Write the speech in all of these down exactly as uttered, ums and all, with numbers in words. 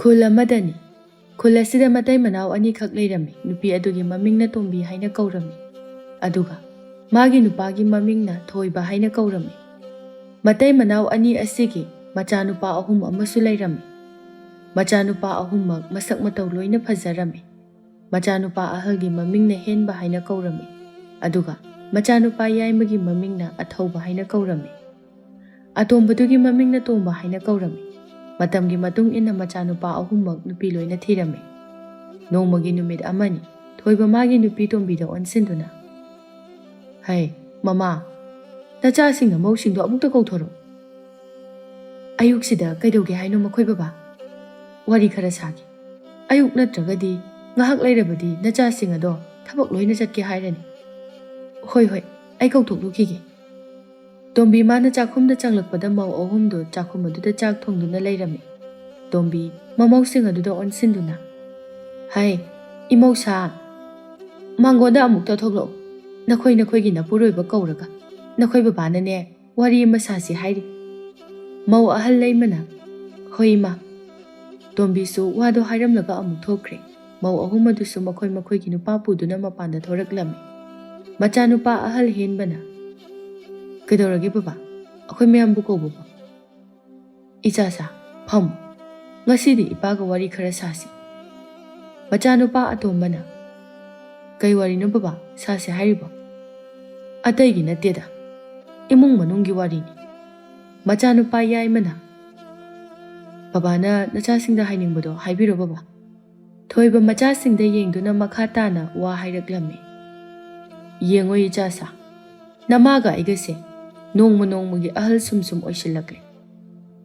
ꯈꯨꯜ ꯑꯃꯗꯅꯤ꯫ ꯈꯨꯜ ꯑꯁꯤꯗ ꯃꯇꯩ ꯃꯅꯥꯎ ꯑꯅꯤꯈꯛ ꯂꯩꯔꯝꯃꯤ꯫ ꯅꯨꯄꯤ ꯑꯗꯨꯒꯤ ꯃꯃꯤꯡꯅ ꯇꯣꯝꯕꯤ ꯍꯥꯏꯅ ꯀꯧꯔꯝꯃꯤ, ꯑꯗꯨꯒ ꯃꯥꯒꯤ ꯅꯨꯄꯥꯒꯤ ꯃꯃꯤꯡꯅ ꯊꯣꯏꯕ ꯍꯥꯏꯅ ꯀꯧꯔꯝꯃꯤ꯫ ꯃꯇꯩ ꯃꯅꯥꯎ ꯑꯅꯤ ꯑꯁꯤꯒꯤ ꯃꯆꯥꯅꯨꯄꯥ ꯑꯍꯨꯝ ꯑꯃꯁꯨ ꯂꯩꯔꯝꯃꯤ꯫ ꯃꯆꯥꯅꯨꯄꯥ ꯑꯍꯨꯝꯃꯛ ꯃꯁꯛ ꯃꯇꯧ ꯂꯣꯏꯅ ꯐꯖꯔꯝꯃꯤ꯫ ꯃꯆꯥꯅꯨꯄꯥ ꯑꯍꯜꯒꯤ ꯃꯃꯤꯡꯅ ꯍꯦꯟꯕ ꯍꯥꯏꯅ ꯀꯧꯔꯝꯃꯤ, ꯑꯗꯨꯒ ꯃꯆꯥꯅꯨꯄꯥ ꯌꯥꯏꯃꯒꯤ ꯃꯃꯤꯡꯅ ꯑꯊꯧꯕ ꯍꯥꯏꯅ ꯀꯧꯔꯝꯃꯤ꯫ ꯑꯇꯣꯝꯕꯗꯨꯒꯤ ꯃꯃꯤꯡꯅ ꯇꯣꯝꯕ ꯍꯥꯏꯅ ꯀꯧꯔꯝꯃꯤ꯫ ꯃꯇꯝꯒꯤ ꯃꯇꯨꯡ ꯏꯟꯅ ꯃꯆꯥꯅꯨꯄꯥ ꯑꯍꯨꯝꯃꯛ ꯅꯨꯄꯤ ꯂꯣꯏꯅ ꯊꯤꯔꯝꯃꯤ꯫ ꯅꯣꯡꯃꯒꯤ ꯅꯨꯃꯤꯠ ꯑꯃꯅꯤ, ꯊꯣꯏꯕ ꯃꯥꯒꯤ ꯅꯨꯄꯤ ꯇꯣꯝꯕꯤꯗ ꯑꯣꯟꯁꯤꯟꯗꯨꯅ, "ꯍꯩ, ꯃꯃꯥ, ꯅꯆꯥꯁꯤꯡ ꯅꯃꯧꯁꯤꯡꯗꯣ ꯑꯃꯨꯛꯇ ꯀꯧꯊꯣꯔꯛꯎ꯫ ꯑꯌꯨꯛꯁꯤꯗ ꯀꯩꯗꯧꯒꯦ ꯍꯥꯏꯅꯣ ꯃꯈꯣꯏ ꯕꯕꯥ? ꯋꯥꯔꯤ ꯈꯔ ꯁꯥꯒꯦ꯫ ꯑꯌꯨꯛ ꯅꯠꯇ꯭ꯔꯒꯗꯤ ꯉꯥꯏꯍꯥꯛ ꯂꯩꯔꯕꯗꯤ ꯅꯆꯥꯁꯤꯡ ꯑꯗꯣ ꯊꯕꯛ ꯂꯣꯏꯅ ꯆꯠꯀꯦ ꯍꯥꯏꯔꯅꯤ꯫" "ꯍꯣꯏ, ꯍꯣꯏ, ꯑꯩ ꯀꯧꯊꯣꯛꯂꯨꯈꯤꯒꯦ꯫" ꯇꯣꯝꯕꯤ ꯃꯥꯅ ꯆꯥꯛꯈꯨꯝꯗ ꯆꯪꯂꯛꯄꯗ ꯃꯧ ꯑꯍꯨꯝꯗꯨ ꯆꯥꯛꯈꯨꯝ ꯑꯗꯨꯗ ꯆꯥꯛ ꯊꯣꯡꯗꯨꯅ ꯂꯩꯔꯝꯃꯤ꯫ ꯇꯣꯝꯕꯤ ꯃꯃꯧꯁꯤꯡ ꯑꯗꯨꯗ ꯑꯣꯟꯁꯤꯟꯗꯨꯅ, "ꯍꯥꯏ, ꯏꯃꯧꯁꯥ, ꯃꯥꯡꯒꯣꯟꯗ ꯑꯃꯨꯛꯇ ꯊꯣꯛꯂꯛꯎ꯫ ꯅꯈꯣꯏ ꯅꯈꯣꯏꯒꯤ ꯅꯄꯨꯔꯣꯏꯕ ꯀꯧꯔꯒ ꯅꯈꯣꯏ ꯕꯕꯥꯅꯅꯦ ꯋꯥꯔꯤ ꯑꯃ ꯁꯥꯁꯤ ꯍꯥꯏꯔꯤ꯫" ꯃꯧ ꯑꯍꯜ ꯂꯩꯃꯅ, "ꯍꯣꯏ ꯏꯃꯥ꯫" ꯇꯣꯝꯕꯤꯁꯨ ꯋꯥꯗꯣ ꯍꯥꯏꯔꯝꯂꯒ ꯑꯃꯨꯛ ꯊꯣꯛꯈ꯭ꯔꯦ꯫ ꯃꯧ ꯑꯍꯨꯝ ꯑꯗꯨꯁꯨ ꯃꯈꯣꯏ ꯃꯈꯣꯏꯒꯤ ꯅꯨꯄꯥ ꯄꯨꯗꯨꯅ ꯃꯄꯥꯟꯗ ꯊꯣꯔꯛꯂꯝꯃꯤ꯫ ꯃꯆꯥꯅꯨꯄꯥ ꯑꯍꯜ ꯍꯦꯟꯕꯅ, "ꯀꯩꯗꯧꯔꯒꯦ ꯕꯕꯥ? ꯑꯩꯈꯣꯏ ꯃꯌꯥꯝꯕꯨ ꯀꯧꯕꯕꯨ?" "ꯏꯆꯥꯁꯥ, ꯐꯝꯃꯨ꯫ ꯉꯁꯤꯗꯤ ꯏꯄꯥꯒ ꯋꯥꯔꯤ ꯈꯔ ꯁꯥꯁꯤ꯫" ꯃꯆꯥꯅꯨꯄꯥ ꯑꯇꯣꯝꯕꯅ, "ꯀꯩ ꯋꯥꯔꯤꯅꯣ ꯕꯕꯥ ꯁꯥꯁꯦ ꯍꯥꯏꯔꯤꯕꯣ?" "ꯑꯇꯩꯒꯤ ꯅꯠꯇꯦꯗ, ꯏꯃꯨꯡ ꯃꯅꯨꯡꯒꯤ ꯋꯥꯔꯤꯅꯤ꯫" ꯃꯆꯥꯅꯨꯄꯥ ꯌꯥꯏꯃꯅ, "ꯕꯕꯥꯅ ꯅꯆꯥꯁꯤꯡꯗ ꯍꯥꯏꯅꯤꯡꯕꯗꯣ ꯍꯥꯏꯕꯤꯔꯣ ꯕꯕꯥ꯫" ꯊꯣꯏꯕ ꯃꯆꯥꯁꯤꯡꯗ ꯌꯦꯡꯗꯨꯅ ꯃꯈꯥ ꯇꯥꯅ ꯋꯥ ꯍꯥꯏꯔꯛꯂꯝꯃꯤ꯫ "ꯌꯦꯡꯉꯣ ꯏꯆꯥꯁꯥ, ꯅꯃꯥꯒ ꯑꯩꯒꯁꯦ ꯅꯣꯡꯃ ꯅꯣꯡꯃꯒꯤ ꯑꯍꯜ ꯁꯨꯝ ꯁꯨꯝ ꯑꯣꯏꯁꯤꯜꯂꯛꯂꯦ꯫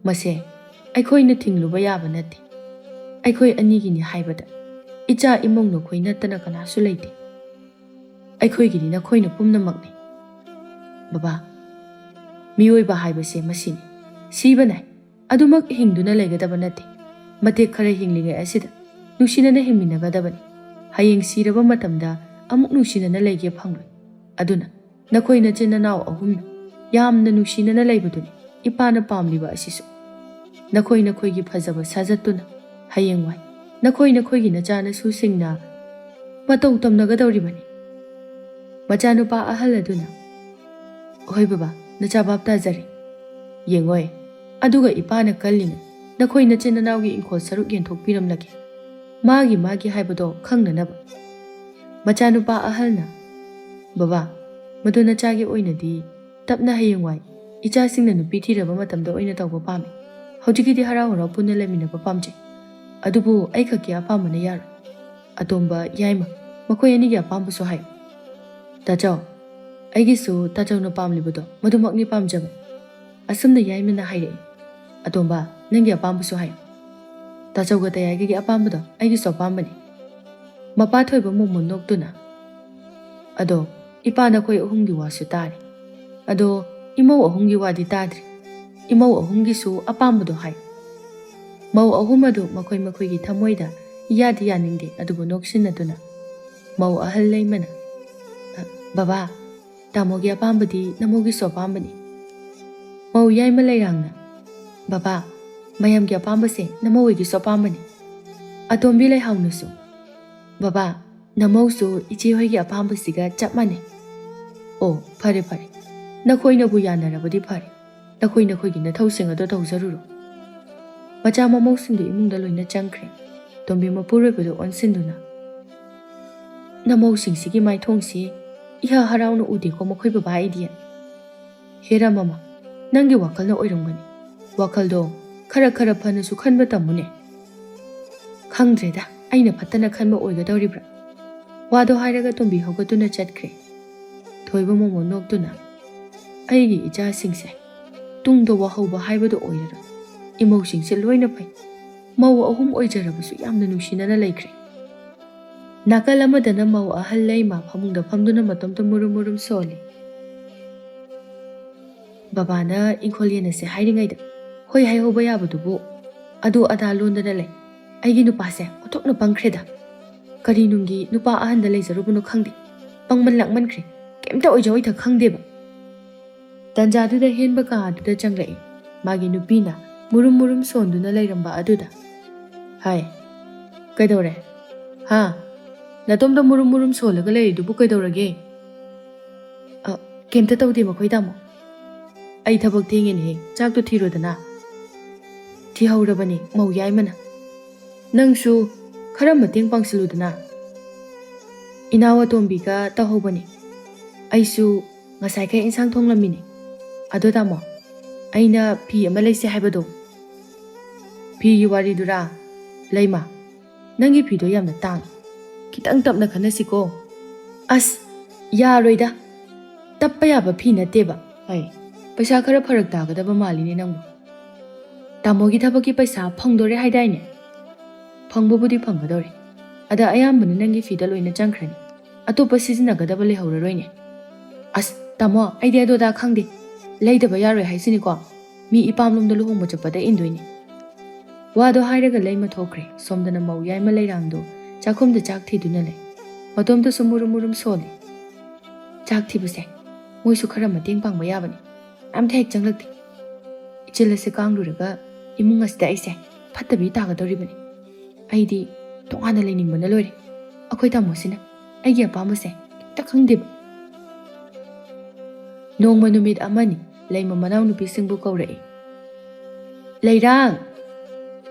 ꯃꯁꯦ ꯑꯩꯈꯣꯏꯅ ꯊꯤꯡꯂꯨꯕ ꯌꯥꯕ ꯅꯠꯇꯦ꯫ ꯑꯩꯈꯣꯏ ꯑꯅꯤꯒꯤꯅꯤ ꯍꯥꯏꯕꯗ ꯏꯆꯥ ꯏꯃꯧ ꯅꯈꯣꯏ ꯅꯠꯇꯅ ꯀꯅꯥꯁꯨ ꯂꯩꯇꯦ꯫ ꯑꯩꯈꯣꯏꯒꯤꯗꯤ ꯅꯈꯣꯏꯅ ꯄꯨꯝꯅꯃꯛꯅꯤ꯫ ꯕꯕꯥ, ꯃꯤꯑꯣꯏꯕ ꯍꯥꯏꯕꯁꯦ ꯃꯁꯤꯅꯤ꯫ ꯁꯤꯕ ꯅꯥꯏ꯫ ꯑꯗꯨꯃꯛ ꯍꯤꯡꯗꯨꯅ ꯂꯩꯒꯗꯕ ꯅꯠꯇꯦ꯫ ꯃꯇꯦꯛ ꯈꯔ ꯍꯤꯡꯂꯤꯉꯩ ꯑꯁꯤꯗ ꯅꯨꯡꯁꯤꯅꯅ ꯍꯤꯡꯃꯤꯟꯅꯒꯗꯕꯅꯤ꯫ ꯍꯌꯦꯡ ꯁꯤꯔꯕ ꯃꯇꯝꯗ ꯑꯃꯨꯛ ꯅꯨꯡꯁꯤꯅꯅ ꯂꯩꯒꯦ ꯐꯪꯂꯣꯏ꯫ ꯑꯗꯨꯅ ꯅꯈꯣꯏ ꯅꯆꯤꯟ ꯅꯅꯥꯎ ꯑꯍꯨꯝꯅ ꯌꯥꯝꯅ ꯅꯨꯡꯁꯤꯅꯅ ꯂꯩꯕꯗꯨꯅꯤ ꯏꯄꯥꯅ ꯄꯥꯝꯂꯤꯕ ꯑꯁꯤꯁꯨ꯫ ꯅꯈꯣꯏ ꯅꯈꯣꯏꯒꯤ ꯐꯖꯕ ꯁꯥꯖꯠꯇꯨꯅ ꯍꯌꯦꯡꯋꯥꯏ ꯅꯈꯣꯏ ꯅꯈꯣꯏꯒꯤ ꯅꯆꯥꯅꯁꯨꯁꯤꯡꯅ ꯃꯇꯧ ꯇꯝꯅꯒꯗꯧꯔꯤꯕꯅꯤ꯫ ꯃꯆꯥꯅꯨꯄꯥ ꯑꯍꯜ ꯑꯗꯨꯅ, "ꯍꯣꯏ ꯕꯕꯥ, ꯅꯆꯥ ꯚꯥꯞ ꯇꯥꯖꯔꯦ꯫ ꯌꯦꯡꯉꯣꯏ, ꯑꯗꯨꯒ ꯏꯄꯥꯅ ꯀꯜꯂꯤꯉꯩ ꯅꯈꯣꯏ ꯅꯆꯤꯟ ꯅꯅꯥꯎꯒꯤ ꯏꯪꯈꯣꯜ ꯁꯔꯨꯛ ꯌꯦꯟꯊꯣꯛꯄꯤꯔꯝꯂꯒꯦ, ꯃꯥꯒꯤ ꯃꯥꯒꯤ ꯍꯥꯏꯕꯗꯣ ꯈꯪꯅꯅꯕ꯫" ꯃꯆꯥꯅꯨꯄꯥ ꯑꯍꯜꯅ, "ꯕꯕꯥ, ꯃꯗꯨ ꯅꯆꯥꯒꯤ ꯑꯣꯏꯅꯗꯤ ꯇꯞꯅ ꯍꯌꯦꯡꯋꯥꯏ ꯏꯆꯥꯁꯤꯡꯅ ꯅꯨꯄꯤ ꯊꯤꯔꯕ ꯃꯇꯝꯗ ꯑꯣꯏꯅ ꯇꯧꯕ ꯄꯥꯝꯃꯤ꯫ ꯍꯧꯖꯤꯛꯀꯤꯗꯤ ꯍꯔꯥꯎ ꯍꯔꯥꯎ ꯄꯨꯟꯅ ꯂꯩꯃꯤꯟꯅꯕ ꯄꯥꯝꯖꯩ꯫ ꯑꯗꯨꯕꯨ ꯑꯩꯈꯛꯀꯤ ꯑꯄꯥꯝꯕꯅ ꯌꯥꯔꯣꯏ꯫ ꯑꯇꯣꯝꯕ, ꯌꯥꯏꯃ, ꯃꯈꯣꯏ ꯑꯅꯤꯒꯤ ꯑꯄꯥꯝꯕꯁꯨ ꯍꯥꯏꯌꯨ꯫ ꯇꯥꯆꯧ, ꯑꯩꯒꯤꯁꯨ ꯇꯥꯆꯧꯅ ꯄꯥꯝꯂꯤꯕꯗꯣ ꯃꯗꯨꯃꯛꯅꯤ ꯄꯥꯝꯖꯕ꯫" ꯑꯁꯨꯝꯅ ꯌꯥꯏꯃꯅ ꯍꯥꯏꯔꯛꯏ꯫ "ꯑꯇꯣꯝꯕ, ꯅꯪꯒꯤ ꯑꯄꯥꯝꯕꯁꯨ ꯍꯥꯏꯌꯨ꯫" ꯇꯥꯆꯧꯒ ꯇꯌꯥꯏꯒꯒꯤ ꯑꯄꯥꯝꯕꯗꯣ ꯑꯩꯒꯤꯁꯨ ꯑꯄꯥꯝꯕꯅꯤ꯫ ꯃꯄꯥ ꯊꯣꯏꯕ ꯃꯣꯃꯣꯟ ꯅꯣꯛꯇꯨꯅ, "ꯑꯗꯣ ꯏꯄꯥ ꯅꯈꯣꯏ ꯑꯍꯨꯝꯒꯤ ꯋꯥꯁꯨ ꯇꯥꯔꯦ꯫ ꯑꯗꯣ ꯏꯃꯧ ꯑꯍꯨꯝꯒꯤ ꯋꯥꯗꯤ ꯇꯥꯗ꯭ꯔꯤ꯫ ꯏꯃꯧ ꯑꯍꯨꯝꯒꯤꯁꯨ ꯑꯄꯥꯝꯕꯗꯣ ꯍꯥꯏ꯫" ꯃꯧ ꯑꯍꯨꯝ ꯑꯗꯨ ꯃꯈꯣꯏ ꯃꯈꯣꯏꯒꯤ ꯊꯃꯣꯏꯗ ꯏꯌꯥꯗꯤ ꯌꯥꯅꯤꯡꯗꯦ, ꯑꯗꯨꯕꯨ ꯅꯣꯛꯁꯤꯟꯅꯗꯨꯅ ꯃꯧ ꯑꯍꯜ ꯂꯩꯃꯅ, "ꯑ, ꯕꯕꯥ, ꯇꯥꯃꯣꯒꯤ ꯑꯄꯥꯝꯕꯗꯤ ꯅꯃꯧꯒꯤꯁꯨ ꯑꯄꯥꯝꯕꯅꯤ꯫" ꯃꯧ ꯌꯥꯏꯃ ꯂꯩꯔꯥꯡꯅ, "ꯕꯕꯥ, ꯃꯌꯥꯝꯒꯤ ꯑꯄꯥꯝꯕꯁꯦ ꯅꯃꯧ ꯍꯣꯏꯒꯤꯁꯨ ꯑꯄꯥꯝꯕꯅꯤ꯫" ꯑꯇꯣꯝꯕꯤ ꯂꯩꯍꯥꯎꯅꯁꯨ, "ꯕꯕꯥ, ꯅꯃꯧꯁꯨ ꯏꯆꯦ ꯍꯣꯏꯒꯤ ꯑꯄꯥꯝꯕꯁꯤꯒ ꯆꯞ ꯃꯥꯟꯅꯩ꯫" "ꯑꯣ, ꯐꯔꯦ ꯐꯔꯦ, ꯅꯈꯣꯏꯅꯕꯨ ꯌꯥꯅꯔꯕꯗꯤ ꯐꯔꯦ꯫ ꯅꯈꯣꯏ ꯅꯈꯣꯏꯒꯤ ꯅꯊꯧꯁꯤꯡ ꯑꯗꯣ ꯇꯧꯖꯔꯨꯔꯣ꯫" ꯃꯆꯥ ꯃꯃꯧꯁꯤꯡꯗꯨ ꯏꯃꯨꯡꯗ ꯂꯣꯏꯅ ꯆꯪꯈ꯭ꯔꯦ꯫ ꯇꯣꯝꯕꯤ ꯃꯄꯨꯔꯣꯏꯕꯗꯨ ꯑꯣꯟꯁꯤꯟꯗꯨꯅ, "ꯅꯃꯧꯁꯤꯡꯁꯤꯒꯤ ꯃꯥꯏꯊꯣꯡꯁꯤ ꯏꯍꯥ ꯍꯔꯥꯎꯅ ꯎꯗꯦꯀꯣ ꯃꯈꯣꯏ ꯕꯕꯥ ꯑꯩꯗꯤ꯫" "ꯍꯦꯔꯥ ꯃꯃꯥ, ꯅꯪꯒꯤ ꯋꯥꯈꯜꯅ ꯑꯣꯏꯔꯝꯒꯅꯤ꯫ ꯋꯥꯈꯜꯗꯣ ꯈꯔ ꯈꯔ ꯐꯅꯁꯨ ꯈꯟꯕ ꯇꯝꯃꯨꯅꯦ꯫" "ꯈꯪꯗ꯭ꯔꯦꯗ, ꯑꯩꯅ ꯐꯠꯇꯅ ꯈꯟꯕ ꯑꯣꯏꯒꯗꯧꯔꯤꯕ꯭ꯔꯥ?" ꯋꯥꯗꯣ ꯍꯥꯏꯔꯒ ꯇꯣꯝꯕꯤ ꯍꯧꯒꯠꯇꯨꯅ ꯆꯠꯈ꯭ꯔꯦ꯫ ꯊꯣꯏꯕ ꯃꯣꯃꯣꯟ ꯅꯣꯛꯇꯨꯅ, "ꯑꯩꯒꯤ ꯏꯆꯥꯁꯤꯡꯁꯦ ꯇꯨꯡꯗ ꯋꯥꯍꯧꯕ ꯍꯥꯏꯕꯗꯨ ꯑꯣꯏꯔꯔꯣꯏ꯫ ꯏꯃꯧꯁꯤꯡꯁꯦ ꯂꯣꯏꯅ ꯐꯩ꯫ ꯃꯧ ꯑꯍꯨꯝ ꯑꯣꯏꯖꯔꯕꯁꯨ ꯌꯥꯝꯅ ꯅꯨꯡꯁꯤꯅꯅ ꯂꯩꯈ꯭ꯔꯦ꯫" ꯅꯥꯀꯜ ꯑꯃꯗꯅ ꯃꯧ ꯑꯍꯜ ꯂꯩꯃ ꯐꯃꯨꯡꯗ ꯐꯝꯗꯨꯅ ꯃꯇꯣꯝꯇ ꯃꯨꯔꯨꯝ ꯃꯨꯔꯨꯝ ꯁꯣꯜꯂꯤ꯫ "ꯕꯕꯥꯅ ꯏꯪꯈꯣꯜ ꯌꯦꯟꯅꯁꯦ ꯍꯥꯏꯔꯤꯉꯩꯗ ꯍꯣꯏ ꯍꯥꯏꯍꯧꯕ ꯌꯥꯕꯗꯨꯕꯨ ꯑꯗꯨ ꯑꯗꯥ ꯂꯣꯟꯗꯅ ꯂꯩ꯫ ꯑꯩꯒꯤ ꯅꯨꯄꯥꯁꯦ ꯑꯣꯟꯊꯣꯛꯅ ꯄꯪꯈ꯭ꯔꯦꯗ꯫ ꯀꯔꯤ ꯅꯨꯡꯒꯤ ꯅꯨꯄꯥ ꯑꯍꯟꯗ ꯂꯩꯖꯔꯨꯕꯅꯣ ꯈꯪꯗꯦ꯫ ꯄꯪꯃꯟ ꯂꯥꯛꯃꯟꯈ꯭ꯔꯦ꯫ ꯀꯩꯝꯇ ꯑꯣꯏꯖ ꯑꯣꯏꯊ ꯈꯪꯗꯦꯕ꯫" ꯇꯟꯖꯥꯗꯨꯗ ꯍꯦꯟꯕ ꯀꯥ ꯑꯗꯨꯗ ꯆꯪꯂꯛꯏ꯫ ꯃꯥꯒꯤ ꯅꯨꯄꯤꯅ ꯃꯨꯔꯨꯝ ꯃꯨꯔꯨꯝ ꯁꯣꯟꯗꯨꯅ ꯂꯩꯔꯝꯕ ꯑꯗꯨꯗ, ꯍꯥꯏ꯫ ꯀꯩꯗꯧꯔꯦ? ꯍꯥ? ꯅꯇꯣꯝꯇ ꯃꯨꯔꯨꯝ ꯃꯨꯔꯨꯝ ꯁꯣꯜꯂꯒ ꯂꯩꯔꯤꯗꯨꯕꯨ ꯀꯩꯗꯧꯔꯒꯦ? ꯑ, ꯀꯩꯝꯇ ꯇꯧꯗꯦ ꯃꯈꯣꯏ ꯇꯥꯃꯣ꯫ ꯑꯩ ꯊꯕꯛ ꯊꯦꯡꯉꯦꯅꯦꯍꯦ, ꯆꯥꯛꯇꯣ ꯊꯤꯔꯣꯗꯅ꯫ ꯊꯤꯍꯧꯔꯕꯅꯤ ꯃꯧ ꯌꯥꯏꯃꯅ꯫ ꯅꯪꯁꯨ ꯈꯔ ꯃꯇꯦꯡ ꯄꯥꯡꯁꯤꯜꯂꯨꯗꯅ꯫ ꯏꯅꯥꯎ ꯑꯇꯣꯝꯕꯤꯒ ꯇꯧꯍꯧꯕꯅꯤ꯫ ꯑꯩꯁꯨ ꯉꯁꯥꯏꯈꯩ ꯏꯟꯁꯥꯡ ꯊꯣꯡꯂꯝꯃꯤꯅꯤ꯫ ꯑꯗꯣ ꯇꯥꯃꯣ, ꯑꯩꯅ ꯐꯤ ꯑꯃ ꯂꯩꯁꯦ ꯍꯥꯏꯕꯗꯣ, ꯐꯤꯒꯤ ꯋꯥꯔꯤꯗꯨꯔꯥ? ꯂꯩꯃ, ꯅꯪꯒꯤ ꯐꯤꯗꯣ ꯌꯥꯝꯅ ꯇꯥꯡꯉꯤ꯫ ꯈꯤꯇꯪ ꯇꯞꯅ ꯈꯟꯅꯁꯤꯀꯣ꯫ ꯑꯁ, ꯌꯥꯔꯣꯏꯗ꯫ ꯇꯞꯄ ꯌꯥꯕ ꯐꯤ ꯅꯠꯇꯦꯕ꯫ ꯍꯩ, ꯄꯩꯁꯥ ꯈꯔ ꯐꯔꯛ ꯇꯥꯒꯗꯕ ꯃꯥꯜꯂꯤꯅꯦ ꯅꯪꯕꯨ꯫ ꯇꯥꯃꯣꯒꯤ ꯊꯕꯛꯀꯤ ꯄꯩꯁꯥ ꯐꯪꯗꯣꯔꯦ ꯍꯥꯏꯗꯥꯏꯅꯦ? ꯐꯪꯕꯕꯨꯗꯤ ꯐꯪꯒꯗꯧꯔꯦ꯫ ꯑꯗ ꯑꯌꯥꯝꯕꯅ ꯅꯪꯒꯤ ꯐꯤꯗ ꯂꯣꯏꯅ ꯆꯪꯈ꯭ꯔꯅꯤ꯫ ꯑꯇꯣꯞꯄ ꯁꯤꯖꯤꯟꯅꯒꯗꯕ ꯂꯩꯍꯧꯔꯔꯣꯏꯅꯦ꯫ ꯑꯁ, ꯇꯥꯃꯣ, ꯑꯩꯗꯤ ꯑꯗꯨ ꯑꯗꯥ ꯈꯪꯗꯦ꯫ ꯂꯩꯗꯕ ꯌꯥꯔꯣꯏ ꯍꯥꯏꯁꯤꯅꯤꯀꯣ꯫ ꯃꯤ ꯏꯄꯥꯝꯂꯣꯝꯗ ꯂꯨꯍꯣꯡꯕ ꯆꯠꯄꯗ ꯏꯟꯗꯣꯏꯅꯦ꯫ ꯋꯥꯗꯣ ꯍꯥꯏꯔꯒ ꯂꯩꯃ ꯊꯣꯛꯈ꯭ꯔꯦ꯫ ꯁꯣꯝꯗꯅ ꯃꯧ ꯌꯥꯏꯃ ꯂꯩꯔꯥꯡꯗꯣ ꯆꯥꯛꯈꯨꯝꯗ ꯆꯥꯛ ꯊꯤꯗꯨꯅ ꯂꯩ꯫ ꯃꯇꯣꯝꯇꯁꯨ ꯃꯨꯔꯨꯝ ꯃꯨꯔꯨꯝ ꯁꯣꯜꯂꯤ꯫ ꯆꯥꯛ ꯊꯤꯕꯁꯦ ꯃꯣꯏꯁꯨ ꯈꯔ ꯃꯇꯦꯡ ꯄꯥꯡꯕ ꯌꯥꯕꯅꯤ꯫ ꯑꯝꯇ ꯍꯦꯛ ꯆꯪꯂꯛꯇꯦ꯫ ꯏꯆꯤꯜ ꯑꯁꯦ ꯀꯥꯡꯂꯨꯔꯒ ꯏꯃꯨꯡ ꯑꯁꯤꯗ ꯑꯩꯁꯦ ꯐꯠꯇꯕꯤ ꯇꯥꯒꯗꯧꯔꯤꯕꯅꯤ꯫ ꯑꯩꯗꯤ ꯇꯣꯉꯥꯟꯅ ꯂꯩꯅꯤꯡꯕꯅ ꯂꯣꯏꯔꯦ꯫ ꯑꯩꯈꯣꯏ ꯇꯥꯃꯣꯁꯤꯅ ꯑꯩꯒꯤ ꯑꯄꯥꯝꯕꯁꯦ ꯈꯤꯇ ꯈꯪꯗꯦꯕ꯫ ꯅꯣꯡꯃ ꯅꯨꯃꯤꯠ ꯑꯃꯅꯤ ꯂꯩꯃ ꯃꯅꯥꯎꯅꯨꯄꯤꯁꯤꯡꯕꯨ ꯀꯧꯔꯛꯏ꯫ "ꯂꯩꯔꯥꯡ!